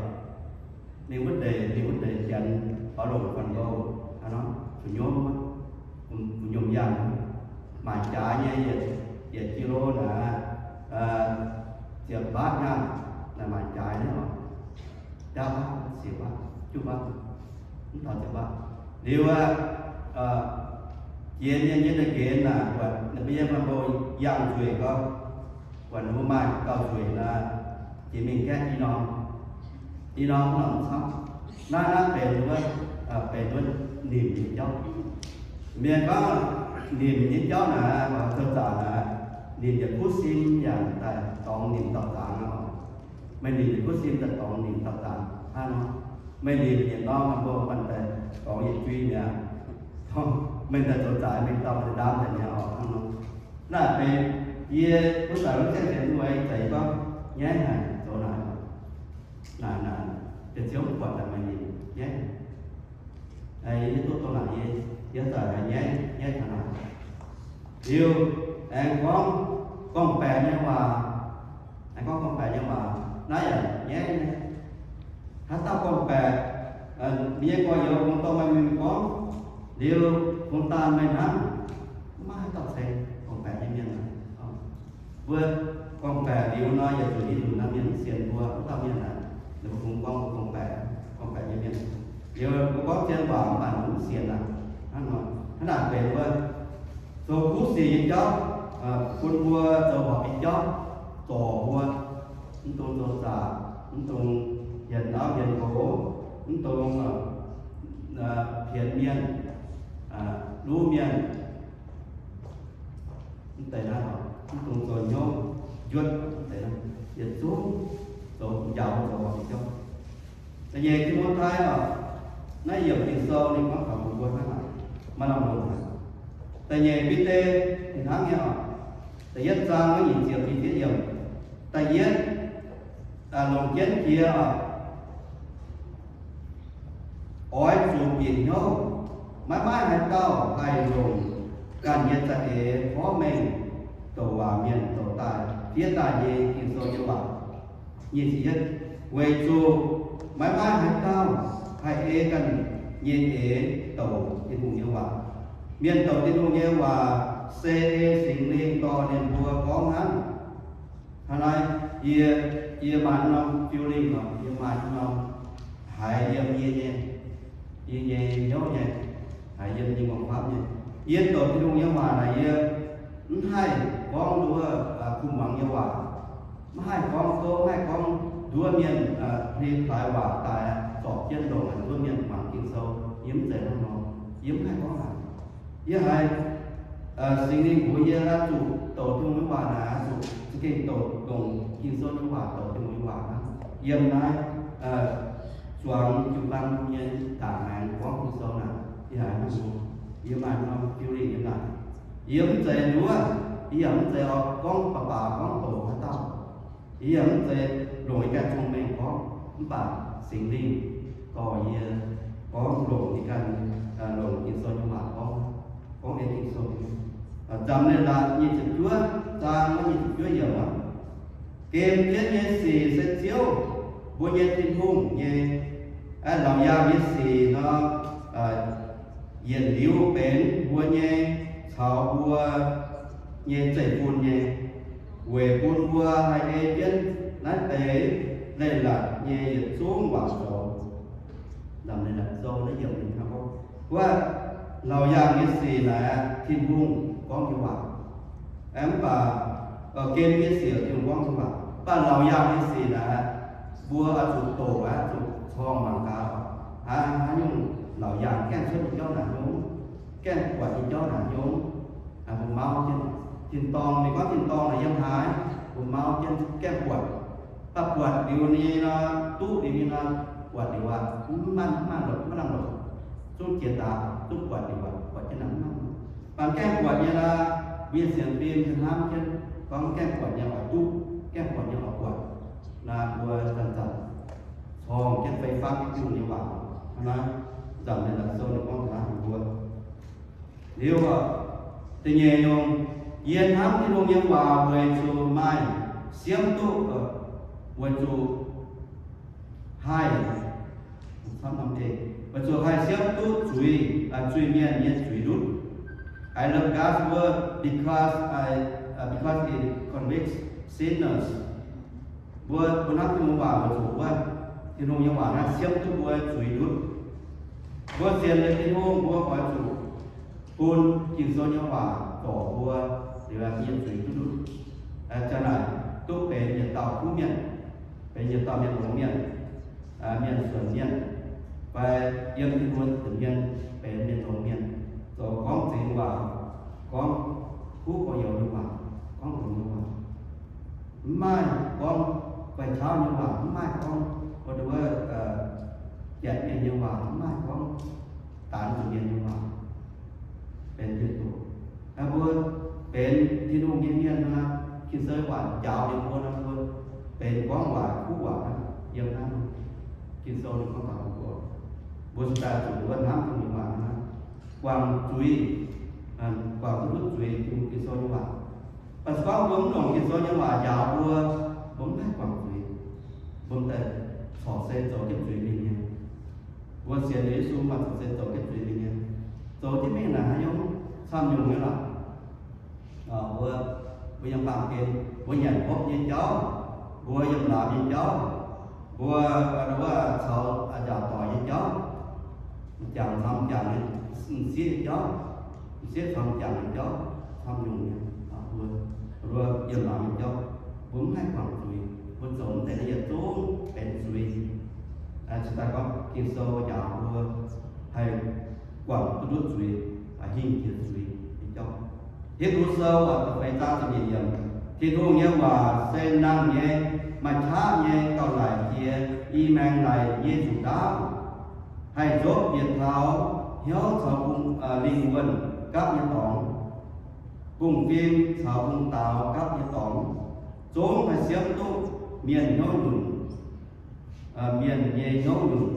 Ninh wuov ndeic, ninh wuov ndeic janx oix longc guanh nqou, hnangv nor, fu'nyuoqv, fu'nyuoqv yangh, maaic jaaix nyei, yietc, yietc kilo naaic, ziepc mbaatv nyaanh, naaic maaic jaaix nyei oc. Jaav mbaatv, siec mbaatv, juqv mbaatv, mv taux ziepc mbaatv. Liuz aqv, jiex mienh nyei da'nqenx naaic, buatc ninh mbuo nyei guanh nqou yangh nzueic gorngv, buatc ninh mbuo maaih gauh nzueic naaic, jiex mingh gaeqv i norm, i norm mv norm camv. Naaiv, naaiv benx wuov, benx wuov nimc nyei jauv. Mienh gorngv nimc nyei jauv naaic, zoux zaqc naaic, nimc yietc kuv sim yaac daaih dorngx nimc dauh zaangc oc. Meih nimc yietc kuv sim daaih dorngx nimc dauh zaangc hnangv nor. Meih nimc yietc norm guanh nqou, mv baac daaih dorngx yietc jui mi'aqv. Meih daaih zoux zaqc mingh dauh daaih ndaam daaih mi'aqv oc, hnangv nor. Naaiv benx yie wuov zanc wuov gaengh sienx Tin-Hungh, ih zanc yie gorngv nyaiv haic, zoux naaic, naaic, naaic, deix ziouv mv buatc daaih meih nimc nyaiv. Yie duqv dongh naaic, yie, yie zanc haiz nyaiv, nyaiv taux naaic. Liuz, aengx gorngv gorngv-baeqc nyei waac, aengx gorngv gorngv-baeqc nyei waac, naaiv yaac nyaiv nyei. Haaix dauh gorngv-baeqc, meih nyei gorx-youz kungx dorh meih mingh gorngv, liuz kungx daanh meih hnangv. Mv maaih haaix dauh ceng gorngv-baeqc nyei mienh. Mbuo gorngv-baeqc liuz nor, yietc nzunc i nzunc nor, mienh mv sienx mbuo, wuov dauh mienh aeqv, ninh mbuo kungx gorngv mbuo gorngv-baeqc, gorngv-baeqc nyei mienh. Liuz mbuo gorngv zien waac mv baac ninh mv sienx aqv. Hnangv nor, hnangv naaic benx mbuo zoux kuv sic nyei jauv, bun mbuo zoux horpc nyei jauv, zorc mbuo, mv dungx zoux zaqc, mv dungx hienx auv hienx nqox, mv dungx pienx mienh, luv mienh, mv deix naaiv, mv dungx zoux hnyouv njuotv, mv deix naaiv, yietc zungv zoux njaaux zoux horpc nyei jauv. Da'nyeic Ti^mo^tai oc, naaiv yiemc Ging-Sou ninh gorngv taux bun mbuo hnangv naaic, maaih lamh longc haic. Da'nyeic Bide ninh hnangv nyei oc, da'yietv zaang wuov nyic ziepc nyic ziepc yiemc, da'yietv, longc jienv jiex oc. Oix zuqc bieqc hnyouv, maiv maaih haaix dauh haih longc ganh nyei za'eix porv mengh douc waac mienh douc daaih fiev daaih nyei Ging-Sou nyei waac. Nyic ziepc yietv, weic zuqc maiv maaih haaix dauh haih ei ganh nyei eix douc Tin-Hungh nyei waac. Mienh douc Tin-Hungh nyei waac se ei Singx Lingh dorh ninh mbuo gorngv hnangv. Hnangv naaiv, yie, yie maaih norm feeling oc, yie maaih norm haiz yiem yie nyei, yie nyei hnyouv nyei, haiz yiem yie nyei muangx fapv nyei. Yie douc Tin-Hungh nyei waac naaic, yie mv haih gorngv nduov kuh muangx nyei waac, mv haih gorngv gouv, mv haih gorngv nduov mienh hli plaaix waac daaih zorpc jienv longc nduov mienh muangx Ging-Sou. Yie mv zeiz hnangv nor. Yie mv haih gorngv naaic. Yie haiz Singx Lingh mbuox yie, oix zuqc douc Tin-Hungh nyei waac naaic, oix zuqc za'gengh douc longc Ging-Sou nyei waac, douc Tin-Hungh nyei waac hnangv. Yiem naaiv zuangx jiu-baang nyei ndaangc aengx gorngv Ging-Sou naaic, yie haiz hnangv nor, yie maaih norm feeling yiem naaic. Yie mv zeiz nduov, yie yaac mv zeiz oix gorngv baac baac gorngv douc haaix dauh. Yie yaac mv zeiz longc yie ganh cong-mengh gorngv, mv baac Singx Lingh dorh yie gorngv longc yie ganh, longc Ging-Sou nyei waac gorngv, gorngv ei Ging-Sou. Nzamc Leiz Latc nyic ziepc juov zaang wuov nyic ziepc juov yiemc aqv. Gemh jienv nyei sic se Ziouv, mbuo nyei Tin-Hungh nyei. Laauc yaangh nyei sic nor, yietc liuz benx mbuo nyei caux mbuo nyei zeiv-fun nyei, weic bun mbuo haih ei jienv naaiv deix leiz-latc nyei yietc zungv waac zoux. Wuov laauc yaangh nyei sic naaic, Tin-Hungh gorngv nyei waac. Mv baac gen nyei sic Tin-Hungh gorngv nyei waac, mv baac laauc yaangh nyei sic naaic, mbuo oix zuqc doqc, oix zuqc corng mangc gaax, haaix nyungc laauc yaangh gaengh cuotv nyei jauv naaic nyungc, gaengh buatc nyei jauv naaic nyungc. Mbuo mauv jienv tin-dorngh, ninh gorngv tin-dorngh naaic yiem haaix, mbuo mauv jienv gaengh buatc. Mv baac buatc liuz nyei nor, duqv liuz nyei nor, buatc liuz aqv, mv maaih, mv maaih longc, mv maaih lamh longc, zungv jiex daaih, zungv buatc liuz aqv, buatc jienv naaic mv maaih. Mv baac gaengh buatc nyei nor, mbuo nyei sienx fim hnamv jienv gorngv gaengh buatc nyei oix duqv, gaengh buatc nyei oix buatc. Naaiv mbuo zanc-zanc corng jienv fei fangv Tin-Hungh nyei waac. Hnangv naaiv nzamc nyei La'sou ninh gorngv taux naaiv mbuo. Liuz, da'nyeic nyungc, yie hnamv Tin-Hungh nyei waac weic zuqc maaih siemv duqv, weic zuqc haih, weic zuqc haih siemv duqv zuiz, zuiz-mienh nyei zuiz ndutv. I love God's word because I, because it convicts sinners. Mbuo, mbuo hnamv Tin-Hungh waac weic zuqc wuov, Tin-Hungh nyei waac naaiv siemv duqv mbuo zuiz ndutv. Mbuo sienx liuz Tin-Hungh, mbuo oix zuqc bun Ging-Sou nyei waac zorc mbuo, liuz mbuo nyei zuiz duqv ndutv. Aa, ziang naaic duqv benx yietc dauh kuv mienh, benx yietc dauh mienh longx mienh, mienh suonc mienh, fai yiem Tin-Hungh nza'hmien benx mienh longx mienh, zoux gorngv zingx waac, gorngv kuv gorx-youz nyei waac, gorngv longx nyei waac. Mv maaih gorngv guai qauv nyei waac, mv maaih gorngv wuov, wuov, janx mienh nyei waac, mv maaih gorngv daanz zuqc mienh nyei waac, benx yietc doqc. Mbuo benx Tin-Hungh nyei mienh nor, Ging-Sou waac njaaux liuz mbuo nor, mbuo benx gorngv waac kuv waac yiem naaiv Ging-Sou ninh gorngv taux mbuo, mbuo se daaih zuqc wuov hnamv Tin-Hungh nyei waac nor, guangc zuiz, guangc duqv ndutv zuiz, Tin-Hungh Ging-Sou nyei waac. Mv baac se gorngv mbuo mv longc Ging-Sou nyei waac njaaux mbuo, mbuo mv haih guangc zuiz. Mbuo m'daaih corc se zoux jienv zuiz mingh nyei. Mbuo sienx liuz Yesu maaih corc se zoux jienv zuiz mingh nyei. Zoux jienv mingh naaic haaix nyungc camv nyungc nyei lorqc. Mbuo, mbuo yiem baamh gen, mbuo nyanc hopv nyei jauv, mbuo yiem laamz nyei jauv, mbuo, wuov, caux njaaux doic nyei jauv, m'jangc caux m'jangc nyei, m'sieqv nyei jauv, m'sieqv caux m'jangc nyei jauv, camv nyungc nyei. Mbuo, mbuo yiem laamz nyei jauv, mbuo mv haih guangc zuiz. Mbuo zoux mv deix yietc zungv benx zuiz. Cingx daaih gorngv Ging-Sou njaaux mbuo haih guangc duqv ndutv zuiz, hingh jiex zuiz nyei jauv. Hipv^lu Sou da'feix zaang ziepc nyeic yiemc, Tin-Hungh nyei waac se nangh nyei, maaih qaqv nyei, gauh laic jiex i maengx laic nyei nzuqc ndaauv, haih nzopv bieqc taux hnyouv caux lingh wuonh gapv nyei dorngx, bungx-fim caux bungx-daaux gapv nyei dorngx, zungv haih siemv duqv mienh hnyouv nyunc, mienh nyei hnyouv nyunc,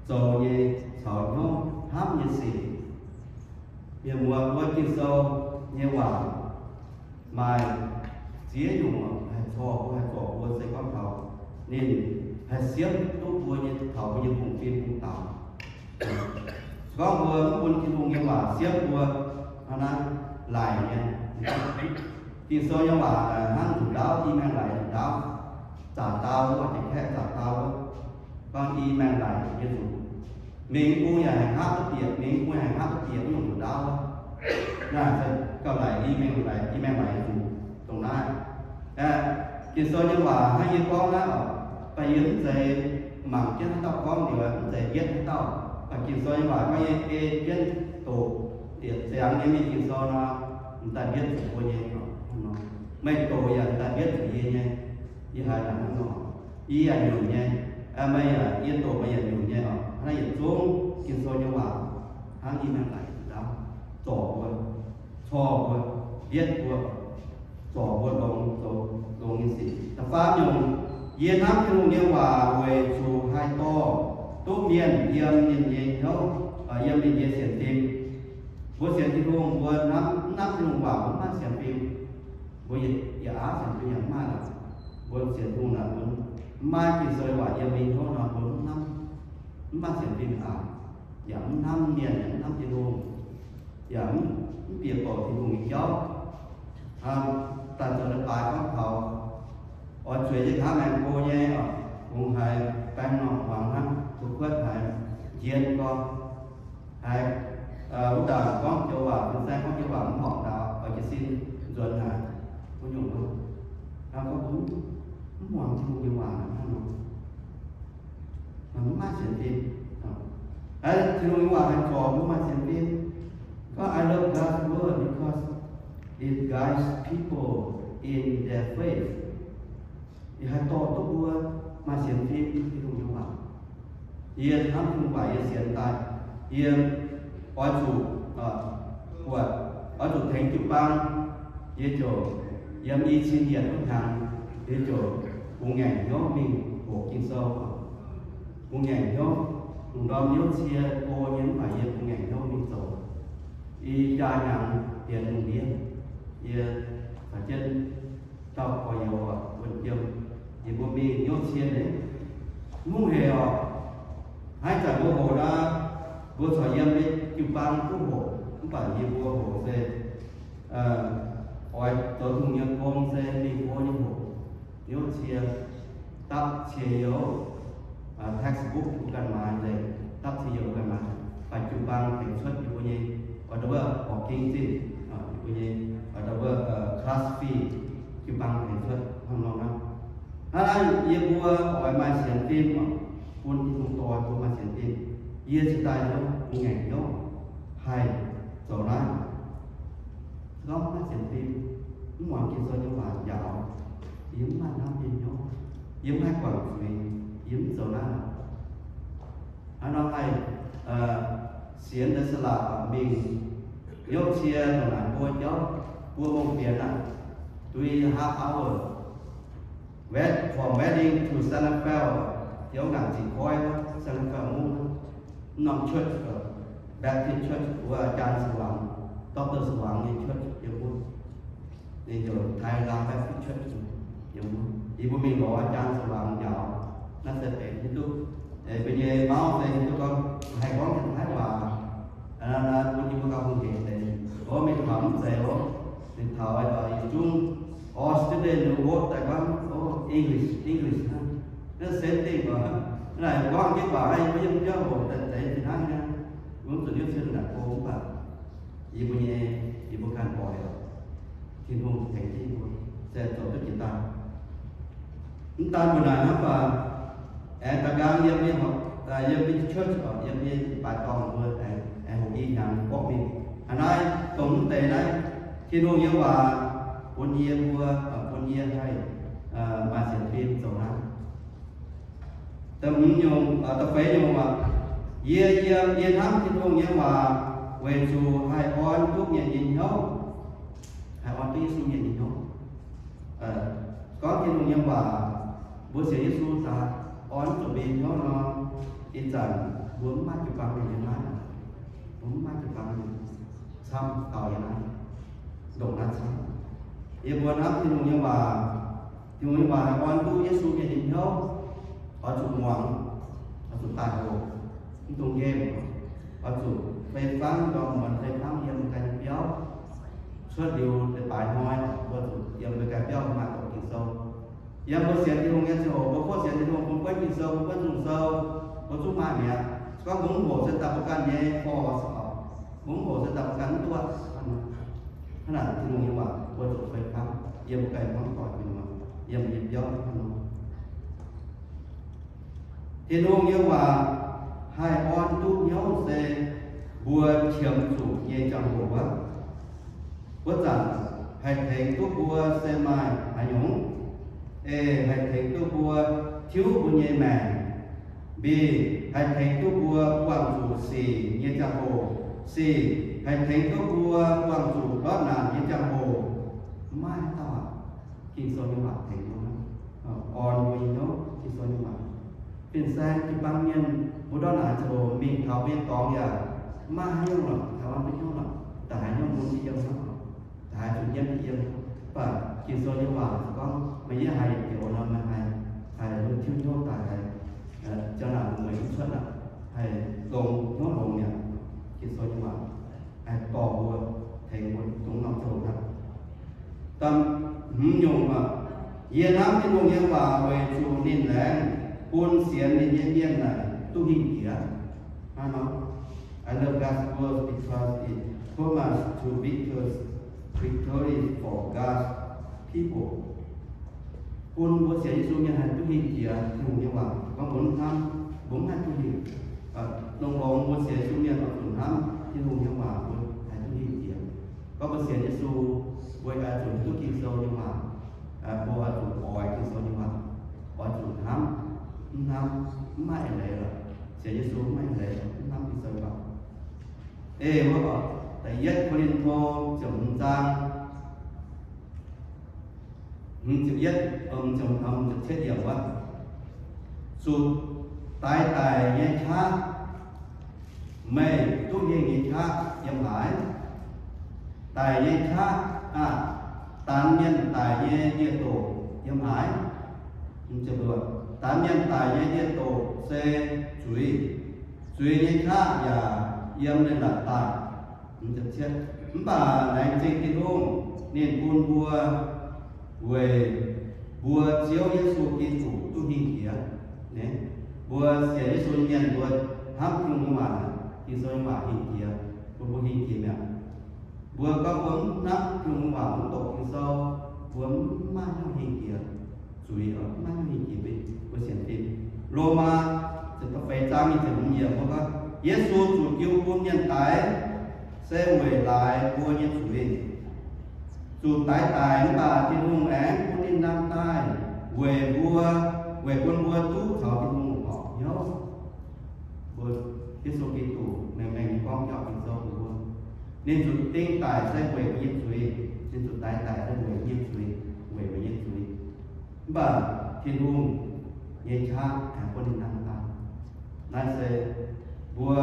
zoux nyei caux hnyouv hnamv nyei sic. Mienh muoz, mbuo Ging-Sou nyei waac maaih ziex nyungc haih corc mbuo, haih zorc mbuo se gorngv taux ninh haih siemv duqv mbuo nyei, taux mbuo nyei bungx-fim bungx-daaux. Se gorngv mbuo mv bun Tin-Hungh nyei waac siemv mbuo, hnangv naaiv laic nyei. Ging-Sou nyei waac hnangv nzuqc ndaauv, i maengx laic nzuqc ndaauv, zaqc dau wuov, jiex kaeqv zaqc dau wuov, gorngv i maengx laic nyei nzuqc. Mingh bung yaac haih nqaapv duqv bieqc, mingh bung yaac haih nqaapv duqv bieqc wuov nyungc nzuqc ndaauv. Naaiv se gauh laic i maengx laic, i maengx laic nzuqc dongh naaiv. Ging-Sou nyei waac hnangv yie gorngv naaiv oc, baac yie mv zeiz mangc jienv haaix dauh gorngv liuz, mv zeiz mbietv haaix dauh. Baac Ging-Sou nyei waac gorngv yie ei jienv doqc yietc ziangx nyei mingh Ging-Sou nor, m'daaih mbietv zuqc mbuo nyei oc. Meih doqc yaac m'daaih mbietv zuqc yie nyei. Yie haiz naaic hnangv nor, yie yaac nyunc nyei. Meih yaac, yie doqc meih yaac nyunc nyei oc. Hnangv naaiv yietc zungv Ging-Sou nyei waac hnangv i maengx laic nzuqc ndaauv, zorc mbuo, corc mbuo, mbietv mbuo, zorc mbuo longx, zoux longx nyei sic. Da'faam nyungc, yie hnamv Tin-Hungh nyei waac weic zuqc haih dorh duqv mienh yiem ninh nyei hnyouv, yiem ninh nyei sienx fim. Mbuo sienx Tin-Hungh, mbuo hnamv, mv hnamv Tin-Hungh waac, mbuo mv maaih sienx fim. Mbuo yietc, yietc aav sienx fim yaac mv maaih lorqc. Mbuo sienx Tin-Hungh naaic, mbuo mv maaih Ging-Sou waac yiem mbuo nyei hnyouv nor, mbuo mv hnamv, mv maaih sienx fim aac. yaac mv hnamv mienh, yaac mv hnamv Tin-Hungh, yaac mv, mv bieqc bouc Tin-Hungh nyei jauv. Daaih zoux leiz-baaix gorngv taux oix zueiz jienv nqa'haav maengx go nyei, kungx haiz baeng norm hmuangx hnangv, kuv kuotv haiz njien gorx, haiz wuov ndaangc gorngv joux waac, fin-saeng gorngv joux waac mv horpc ndaaux, oix jiez sin nzuonx haic, wuov nyungc. Hnangv gorngv mbuo mv muangx Tin-Hungh nyei waac hnangv nor, mv maaih sienx fim. Tin-Hungh nyei waac haih zorc mbuo maaih sienx fim. Because I love God's word because it guides people in their faith. Yie haih dorh duqv mbuo maaih sienx fim Tin-Hungh nyei waac. Yie hnamv Tin-Hungh waac yie sienx daaih, yie oix zuqc buatc, oix zuqc tengx jiu-baang, yie ziouc yiem i cin yietc wuov hnyangx, yie ziouc bungx ngaengc hnyouv mingh hoqc Ging-Sou. Bungx ngaengc hnyouv, lungh ndorm hnyouv cie go nyei mv baac yie bungx ngaengc hnyouv mingh zoux. I jaa hnyangx bienx lungh ndiev, yie caux jienv dauh gorx-youz wuonh jiem, yie mbuo mingh hnyouv cie nzengc. Mv haiz oc, haaix zanc mbuo hoqc nor, mbuo corc yiem jiu-baang duqv hoqc, mv baac yie mbuo hoqc se oix zoux Tin-Hungh nyei gong se mingh go nyei hoqc. Hnyouv cie, dapv cie youz, textbook mbuo ganh maaiz nzengc, dapv cie youz ganh maaiz, baac jiu-baang tengx cuotv yie mbuo nyei, orqc, orqc ging zinh, yie mbuo nyei, orqc, class fee, jiu-baang tengx cuotv hnangv nor hnangv. Hnangv naaic yie mbuo oix maaih sienx fim, bun Tin-Hungh dorh mbuo maaih sienx fim. Yie cingx daaih hnyouv, bungx ngaengc hnyouv haih zoux naaiv. Se gorngv mv maaih sienx fim, mv muangx Ging-Sou nyei waac njaaux, yie mv maaih hnamv nyei hnyouv, yie mv haih guangc zuiz, yie mv zoux naaiv. Hnangv nor haih sienx daaih se laac mingh hnyouv cie ndongc naaic mbuo jauv, mbuo mongh bienx aqv, three and a half hour. Wed-, from Wedding to Santa Fe, tiux ngaanc ziqc koiv wuov Santa Fe mungv, mv norm church, Baptist church wuov, aa jaan Sawangx, Doctor Sawangx nyei church yiem wuov. Ninh ziouc Taiv Laang Baptist church yiem wuov. Yie mbuo mingh lorz aa jaan Sawangx njaaux, naaiv se benx hiuv duqv, mbuo nyei mauv se hiuv duqv gorngv haih gorngv Taiv waac. Bun yie mbuo gauh hungh hec deix. Ov, mingh taux mv zeiz ov. Mingh taux yietc zungv all student wrote daaih gorngv, ov, English, English hnangv. Naaiv same thing oc. Naaiv gorngv jienv waac yie mbuo yiem biauv hoc daaih zeiz fih hnangv nyei. Mbuo zuqc hnyouv cie naaic go mv baac yie mbuo nyei, yie mbuo ganh oix Tin-Hungh tengx jienv yie mbuo se zoux duqv jiex daaih. Mv daan mbuo naaic hnangv baac aengx da'nqaang yiem nyei, yiem nyei church oc, yiem nyei baaix dorngh mbuo aengx hoqc i hnyangx mborqv mingh. Aa, naaiv dongh mv deix naaiv Tin-Hungh nyei waac bun yie mbuo, bun yie haih maaih sienx fim zoux naaiv. Da'hmz nyungc, da'feix nyungc aac, yie, yie, yie hnamv Tin-Hungh nyei waac weic zuqc haih orn duqv mienh nyei hnyouv, haih orn duqv Yesu mienh nyei hnyouv. Gorngv Tin-Hungh nyei waac, mbuo sienx Yesu daaih orn zuqc mbuo nyei hnyouv nor, ih zanc mbuo mv maaih jiu-baang mienh nyei naaiv, mbuo mv maaih jiu-baang mienh camv gaux yiem naaiv, ndongc naaiv camv. Yie mbuo hnamv Tin-Hungh nyei waac, Tin-Hungh nyei waac haih orn duqv Yesu mienh nyei hnyouv, oix zuqc muangx, oix zuqc daaih hoqc, mv dungx nqemh, oix zuqc fei fangv, ndorm muonz fei fangv yiem ganh nyei biauv, cuotv liuz leiz-baaix hnoi, mbuo zuqc yiem mbuo ganh biauv maaih doqc Ging-Sou. Yiem mbuo sienx Tin-Hungh nyei ziangh hoc, mbuo kov sienx Tin-Hungh, bun buonv Ging-Sou, bun buonv Ging-Sou, mbuo zungv maaih mi'aqv. Se gorngv mbuo mv hoqc se daaih mbuo ganh nyei force oc. Mbuo mv hoqc se daaih mbuo ganh mv duqv. Hnangv naaic Tin-Hungh nyei waac mbuo zuqc fei fangv yiem mbuo ganh hnangv doic mienh, yiem mbuo nyei biauv hnangv nor. Tin-Hungh nyei waac haih orn duqv hnyouv se mbuo qiemx zuqc nyei ziangh hoc wuov. Wuov zanc haih tengx duqv mbuo se maaih haaix nyungc? Eix, haih tengx duqv mbuo tiuv mbuo nyei maengc. Mbi, haih tengx duqv mbuo buangh zuqc sic nyei ziangh hoc. Sic, haih tengx duqv mbuo buangh zuqc ndortv naanc nyei ziangh hoc. Maiv dauh aac, Ging-Sou nyei waac tengx mbuo, orn mbuo nyei hnyouv. Ging-Sou nyei waac, fin-saeng jiu-baang mienh mbuo ndortv naanc ziangh hoc mingh taux mbuo nyei dorngx yaac maiv haaix nyungc lorqc, haih orn mbuo hnyouv lorqc, da'haaix hnyouv mun yiem hnangv lorqc, da'haaix zuqc nyiemv yiem. Mv baac Ging-Sou nyei waac gorngv, meih yie haiz yietc joux nor, meih haih, haih tiuv hnyouv daaih, haih ziangh naanc mueic mv cuotv aqv. haih longx hnyouv longx mi'aqv. Ging-Sou nyei waac haih dorh mbuo, tengx mbuo dongh norm ziangh hoc aqv. Da'hmz nyungc aqv, yie hnamv Tin-Hungh nyei waac weic zuqc ninh laengz bun sienx ninh nyei mienh naaic duqv hingh jiex. Hnangv nor, I love God's word because it promises to victors, victory for God's people. Bun mbuo sienx Yesu mienh haih duqv hingh jiex Tin-Hungh nyei waac. Gorngv mbuo mv hnamv, mbuo mv haih duqv hingh. Longx-longx mbuo sienx Yesu mienh oix zuqc hnamv Tin-Hungh nyei waac, mbuo haih duqv hingh jiex. Gorngv mbuo sienx Yesu, mbuo oix zuqc duqv Ging-Sou nyei waac. Mbuo oix zuqc oix Ging-Sou nyei waac, oix zuqc hnamv. Mv hnamv, mv maaih eix leiz lorqc. Sienx Yesu mv maaih eix leiz, mv hnamv Ging-Sou nyei waac. Ei, wuov, Da'yietv Ko^lin^to ziepc hmz zaang, hmz ziepc yietv, hmz ziepc, hmz ziepc cietv yiemc wuov, zuqc daix daic nyei qaqv, meih duqv hingh nyei qaqv yiem haaix? Daic nyei qaqv aah! Danx mienh daic nyei ndie-doqc yiem haaix? Danx mienh daic nyei ndie-doqc se zuiz. Zuiz nyei qaqv yaac yiem leiz-latc daaih. Mv baac laengz zingh Tin-Hungh, ninh bun mbuo weic mbuo Ziouv Yesu Giduc duqv hingh jiex. Mbuo sienx Yesu nyei mienh mbuo hnamv Tin-Hungh nyei waac, Ging-Sou nyei waac hingh jiex, bun mbuo hingh jiex mi'aqv. Mbuo gorngv mbuo mv hnamv Tin-Hungh nyei waac, mv doqc Ging-Sou, mbuo mv maaih hnyouv hingh jiex. Zuiz oc, mv maaih hnyouv hingh jiex mbuo sienx fim. Lomaa ziepc feix zaang nyic ziepc hmz yiemc mbuo gorngv, Yesu zuqc jiu bun mienh daix se weic laaix mbuo nyei zuiz. Zuqc daix daic mv baac Tin-Hungh aengx bun ninh nangh daaih weic mbuo, weic bun mbuo duqv caux Tin-Hungh horpc hnyouv. Mbuo Yesu Giduc mengh mengh nyei gorngv jauv Ging-Sou bun mbuo, ninh zuqc ding daic se weic mbuo nyei zuiz, ninh zuqc daix daic se weic mbuo nyei zuiz, weic mbuo nyei zuiz. Mv baac Tin-Hungh nyei qaqv aengx bun ninh nangh daaih. Naaiv se mbuo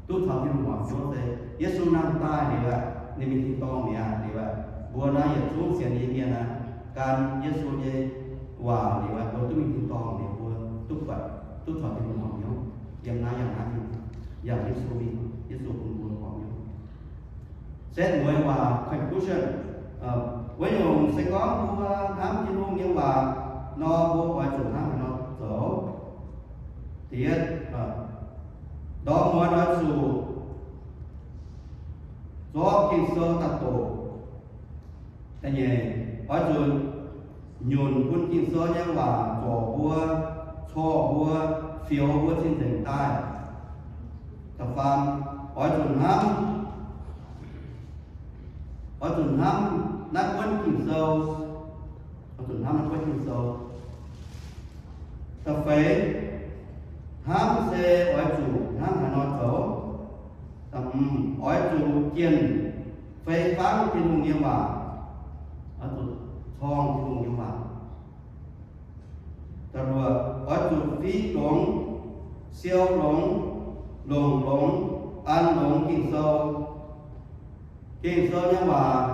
duqv caux Tin-Hungh horpc hnyouv se Yesu nangh daaih liuz aqv, ninh mingh tin-dorngh mi'aqv liuz aqv, mbuo naaiv yietc zungv sienx nyei mienh aqv, gan Yesu nyei waac liuz aqv, mbuo duqv mingh tin-dorngh liuz, mbuo duqv buatc, duqv caux Tin-Hungh horpc hnyouv. Yiem naaiv yangh naaiv mingh, yangh Yesu mingh, Yesu bun mbuo horpc hnyouv. Setv mueiz waac, conclusion. Wuov nyungc se gorngv mbuo hnamv Tin-Hungh nyei waac nor, mbuo oix zuqc hnangv haaix nor zoux? Da'yietv, ndorm muonz oix zuqc zorqv Ging-Sou daaih doqc. Da'nyeic, oix zuqc nyunc bun Ging-Sou nyei waac zorc mbuo, corc mbuo, fioux mbuo cing-nzengc daaih. Da'faam, oix zuqc hnamv, oix zuqc hnamv naaiv buonv Ging-Sou, oix zuqc hnamv naaiv buonv Ging-Sou. Da'feix, hnamv se oix zuqc hnangv haaix nor zoux? Da'hmz, oix zuqc jienh fei fangv Tin-Hungh nyei waac, oix zuqc corng Tin-Hungh nyei waac. Da'luoqc, oix zuqc fiqv longx, siou longx, longc longx, an longx Ging-Sou. Ging-Sou nyei waac,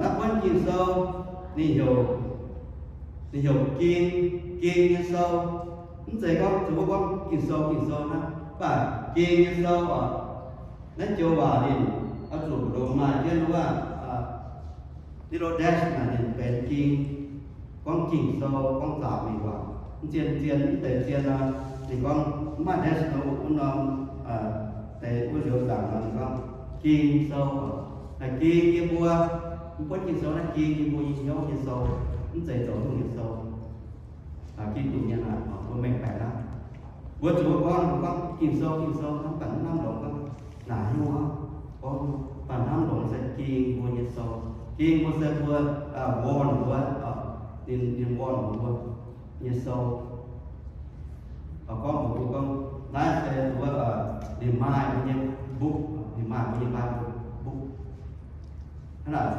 naaiv buonv Ging-Sou, ninh heuc, ninh heuc Ging, Ging nyei Sou. Mv zeiz gorngv zuqc mbuo gorngv Ging-Sou, Ging-Sou naaiv, mv baac Ging nyei Sou oc. Naaiv joux waac ninh oix zuqc longx maaih jienv wuov, ninh lo dash naaic ninh benx Ging, gorngv Ging-Sou, gorngv zaqc mingh waac. Mv zien, zien, mv deix zien nor, ninh gorngv mv maaih dash nor, wuov norm deix wuov njoux zaangc nor ninh gorngv Ging-Sou oc. Naaiv Ging yie mbuo, mv buonv Ging-Sou naaiv Ging yie mbuo nyei hnyouv nyei sou, mv zeiz zoux nyungc nyei sou. Giduc nyei naaic, mbuo mengh baeqc naaiv. Mbuo zuqc gorngv, mbuo gorngv Ging-Sou, Ging-Sou, hnamv baac mv hnamv longx gorngv naaic hnyouv aqv. Gorngv baac hnamv longx se Ging mbuo nyei sou. Ging mbuo se mbuo, warn mbuo, ninh, ninh warn mbuo nyei sou. Gorngv mbuo, mbuo gorngv naaiv se mbuo, ninh maaih mbuo nyei book, ninh maaih mbuo nyei Bible book. Hnangv naaic,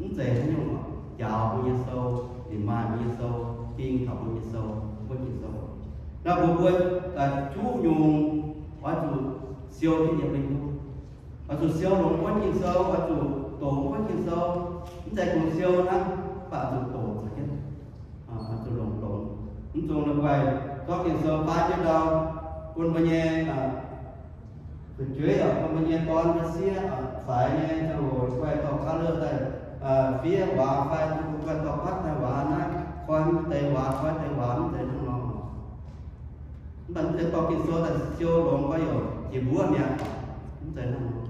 mv zeiz haaix nyungc njaaux mbuo nyei sou, ninh maaih mbuo nyei sou, Ging taux mbuo nyei sou, mbuo Ging-Sou. Naaiv mbuo, mbuo juqv nyungc oix zuqc siou jienv yiem mbuo nyei hnyouv. Oix zuqc siou longx buonv Ging-Sou, oix zuqc doqc buonv Ging-Sou. Mv zeiz kungx siou hnangv, mv baac oix zuqc doqc za'gengh, oix zuqc longx-longx. Mv dungx la'guaih zorqv Ging-Sou faanv jienv ndau, Bun mbuo nyei fu'jueiv, bun mbuo nyei dorn mbuo sieqv, faix nyei ziangh hoc guaih dorh kaav lorh daaih fiev waac fai guaih dorh patv daaih waac naaiv, koi mv deix waac, koi deix waac mv zeiz hnangv nor. Mv baac mv zeiz dorh Ging-Sou daaih siou longx gorx-youz jiex mbuov mi'aqv. Mv zeiz hnangv nor.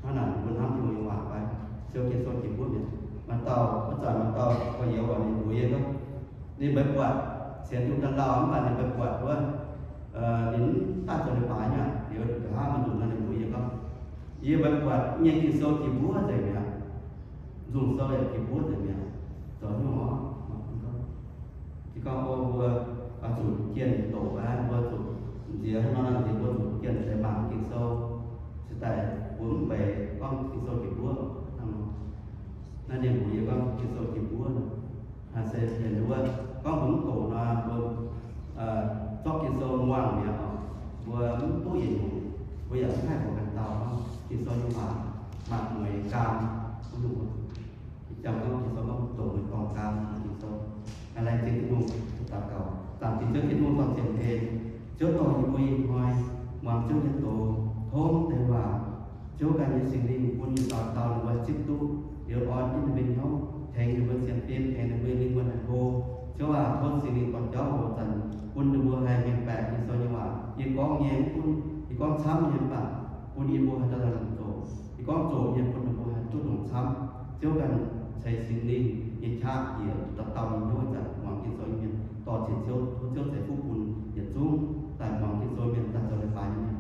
Hnangv naaic mbuo hnamv Tin-Hungh nyei waac fai siou Ging-Sou jiex mbuov mi'aqv. Maaih dauh, wuov zanc maaih dauh gorx-youz oix ninh mbuox yie gorngv, ninh mbeix buatc, sienx Tin-Hungh daaih lauh mv baac ninh mbeix buatc wuov, ninh mv daaih zoux leiz-baaix nyei aqv. Liuz nqa'haav maaih nzunc nor ninh mbuox yie gorngv, yie mbeix buatc nyei Ging-Sou jiex mbuov nzengc mi'aqv. Nzungh sou yaac jiex mbuov nzengc mi'aqv. Zoux nyungc oc. Gorngv, o, mbuo zuqc jienh doqc aqv, mbuo zuqc nziex hnangv nor nor nziex, mbuo zuqc jienh deix mangc Ging-Sou, cingx daaih mbuo mv mbeix gorngv Ging-Sou jiex mbuov hnangv nor. Naaiv ninh mbuox yie gorngv Ging-Sou jiex mbuov nor, se hienx wuov gorngv mbuo mv doqc nor, mbuo zorqv Ging-Sou muangx mi'aqv oc, mbuo mv duqv yietc nyungc, mbuo yaac mv haih mbuox ganh dauh gorngv Ging-Sou nyei waac maaih mueiz gaam. Ih jangx gorngv Ging-Sou gorngv dongh mueiz dorngh gaam. Ging-Sou, laengz zingh Tin-Hungh, daux gaux. Zaangc Diex Ziouv Tin-Hungh, dorh zienx hlen Ziouv dorh yie mbuo ih hnoi muangx Ziouv nyei doz, tov deix waac, Ziouv ganh nyei Singx Lingh bun yietc dauh dauh ninh mbuo zipv duqv liuz orn jienv ninh mbuo hnyouv, tengx ninh mbuo sienx fim, tengx ninh mbuo lingh wuonh haic hlo. Ziouv aac, tov Singx Lingh dorh jauv hoc zanc bun ninh mbuo haih mengh baeqc Ging-Sou nyei waac. Yie gorngv nyei mv gunv yie gorngv camv nyei mv baac bun yie mbuo haih daaih longc zoqc. Yie gorngv zoqc nyei bun ninh mbuo haih duqv longc camv. Ziouv ganh ceix Singx Lingh nyei qaqv jiex dauh dauh nyei hnyouv zanc muangx Ging-Sou nyei mienh dorh zienc Ziouv. Tov Ziouv ceix fuqv bun yietc zungv daaih muangx Ging-Sou mienh, daaih zoux leiz-baaix nyei mienh.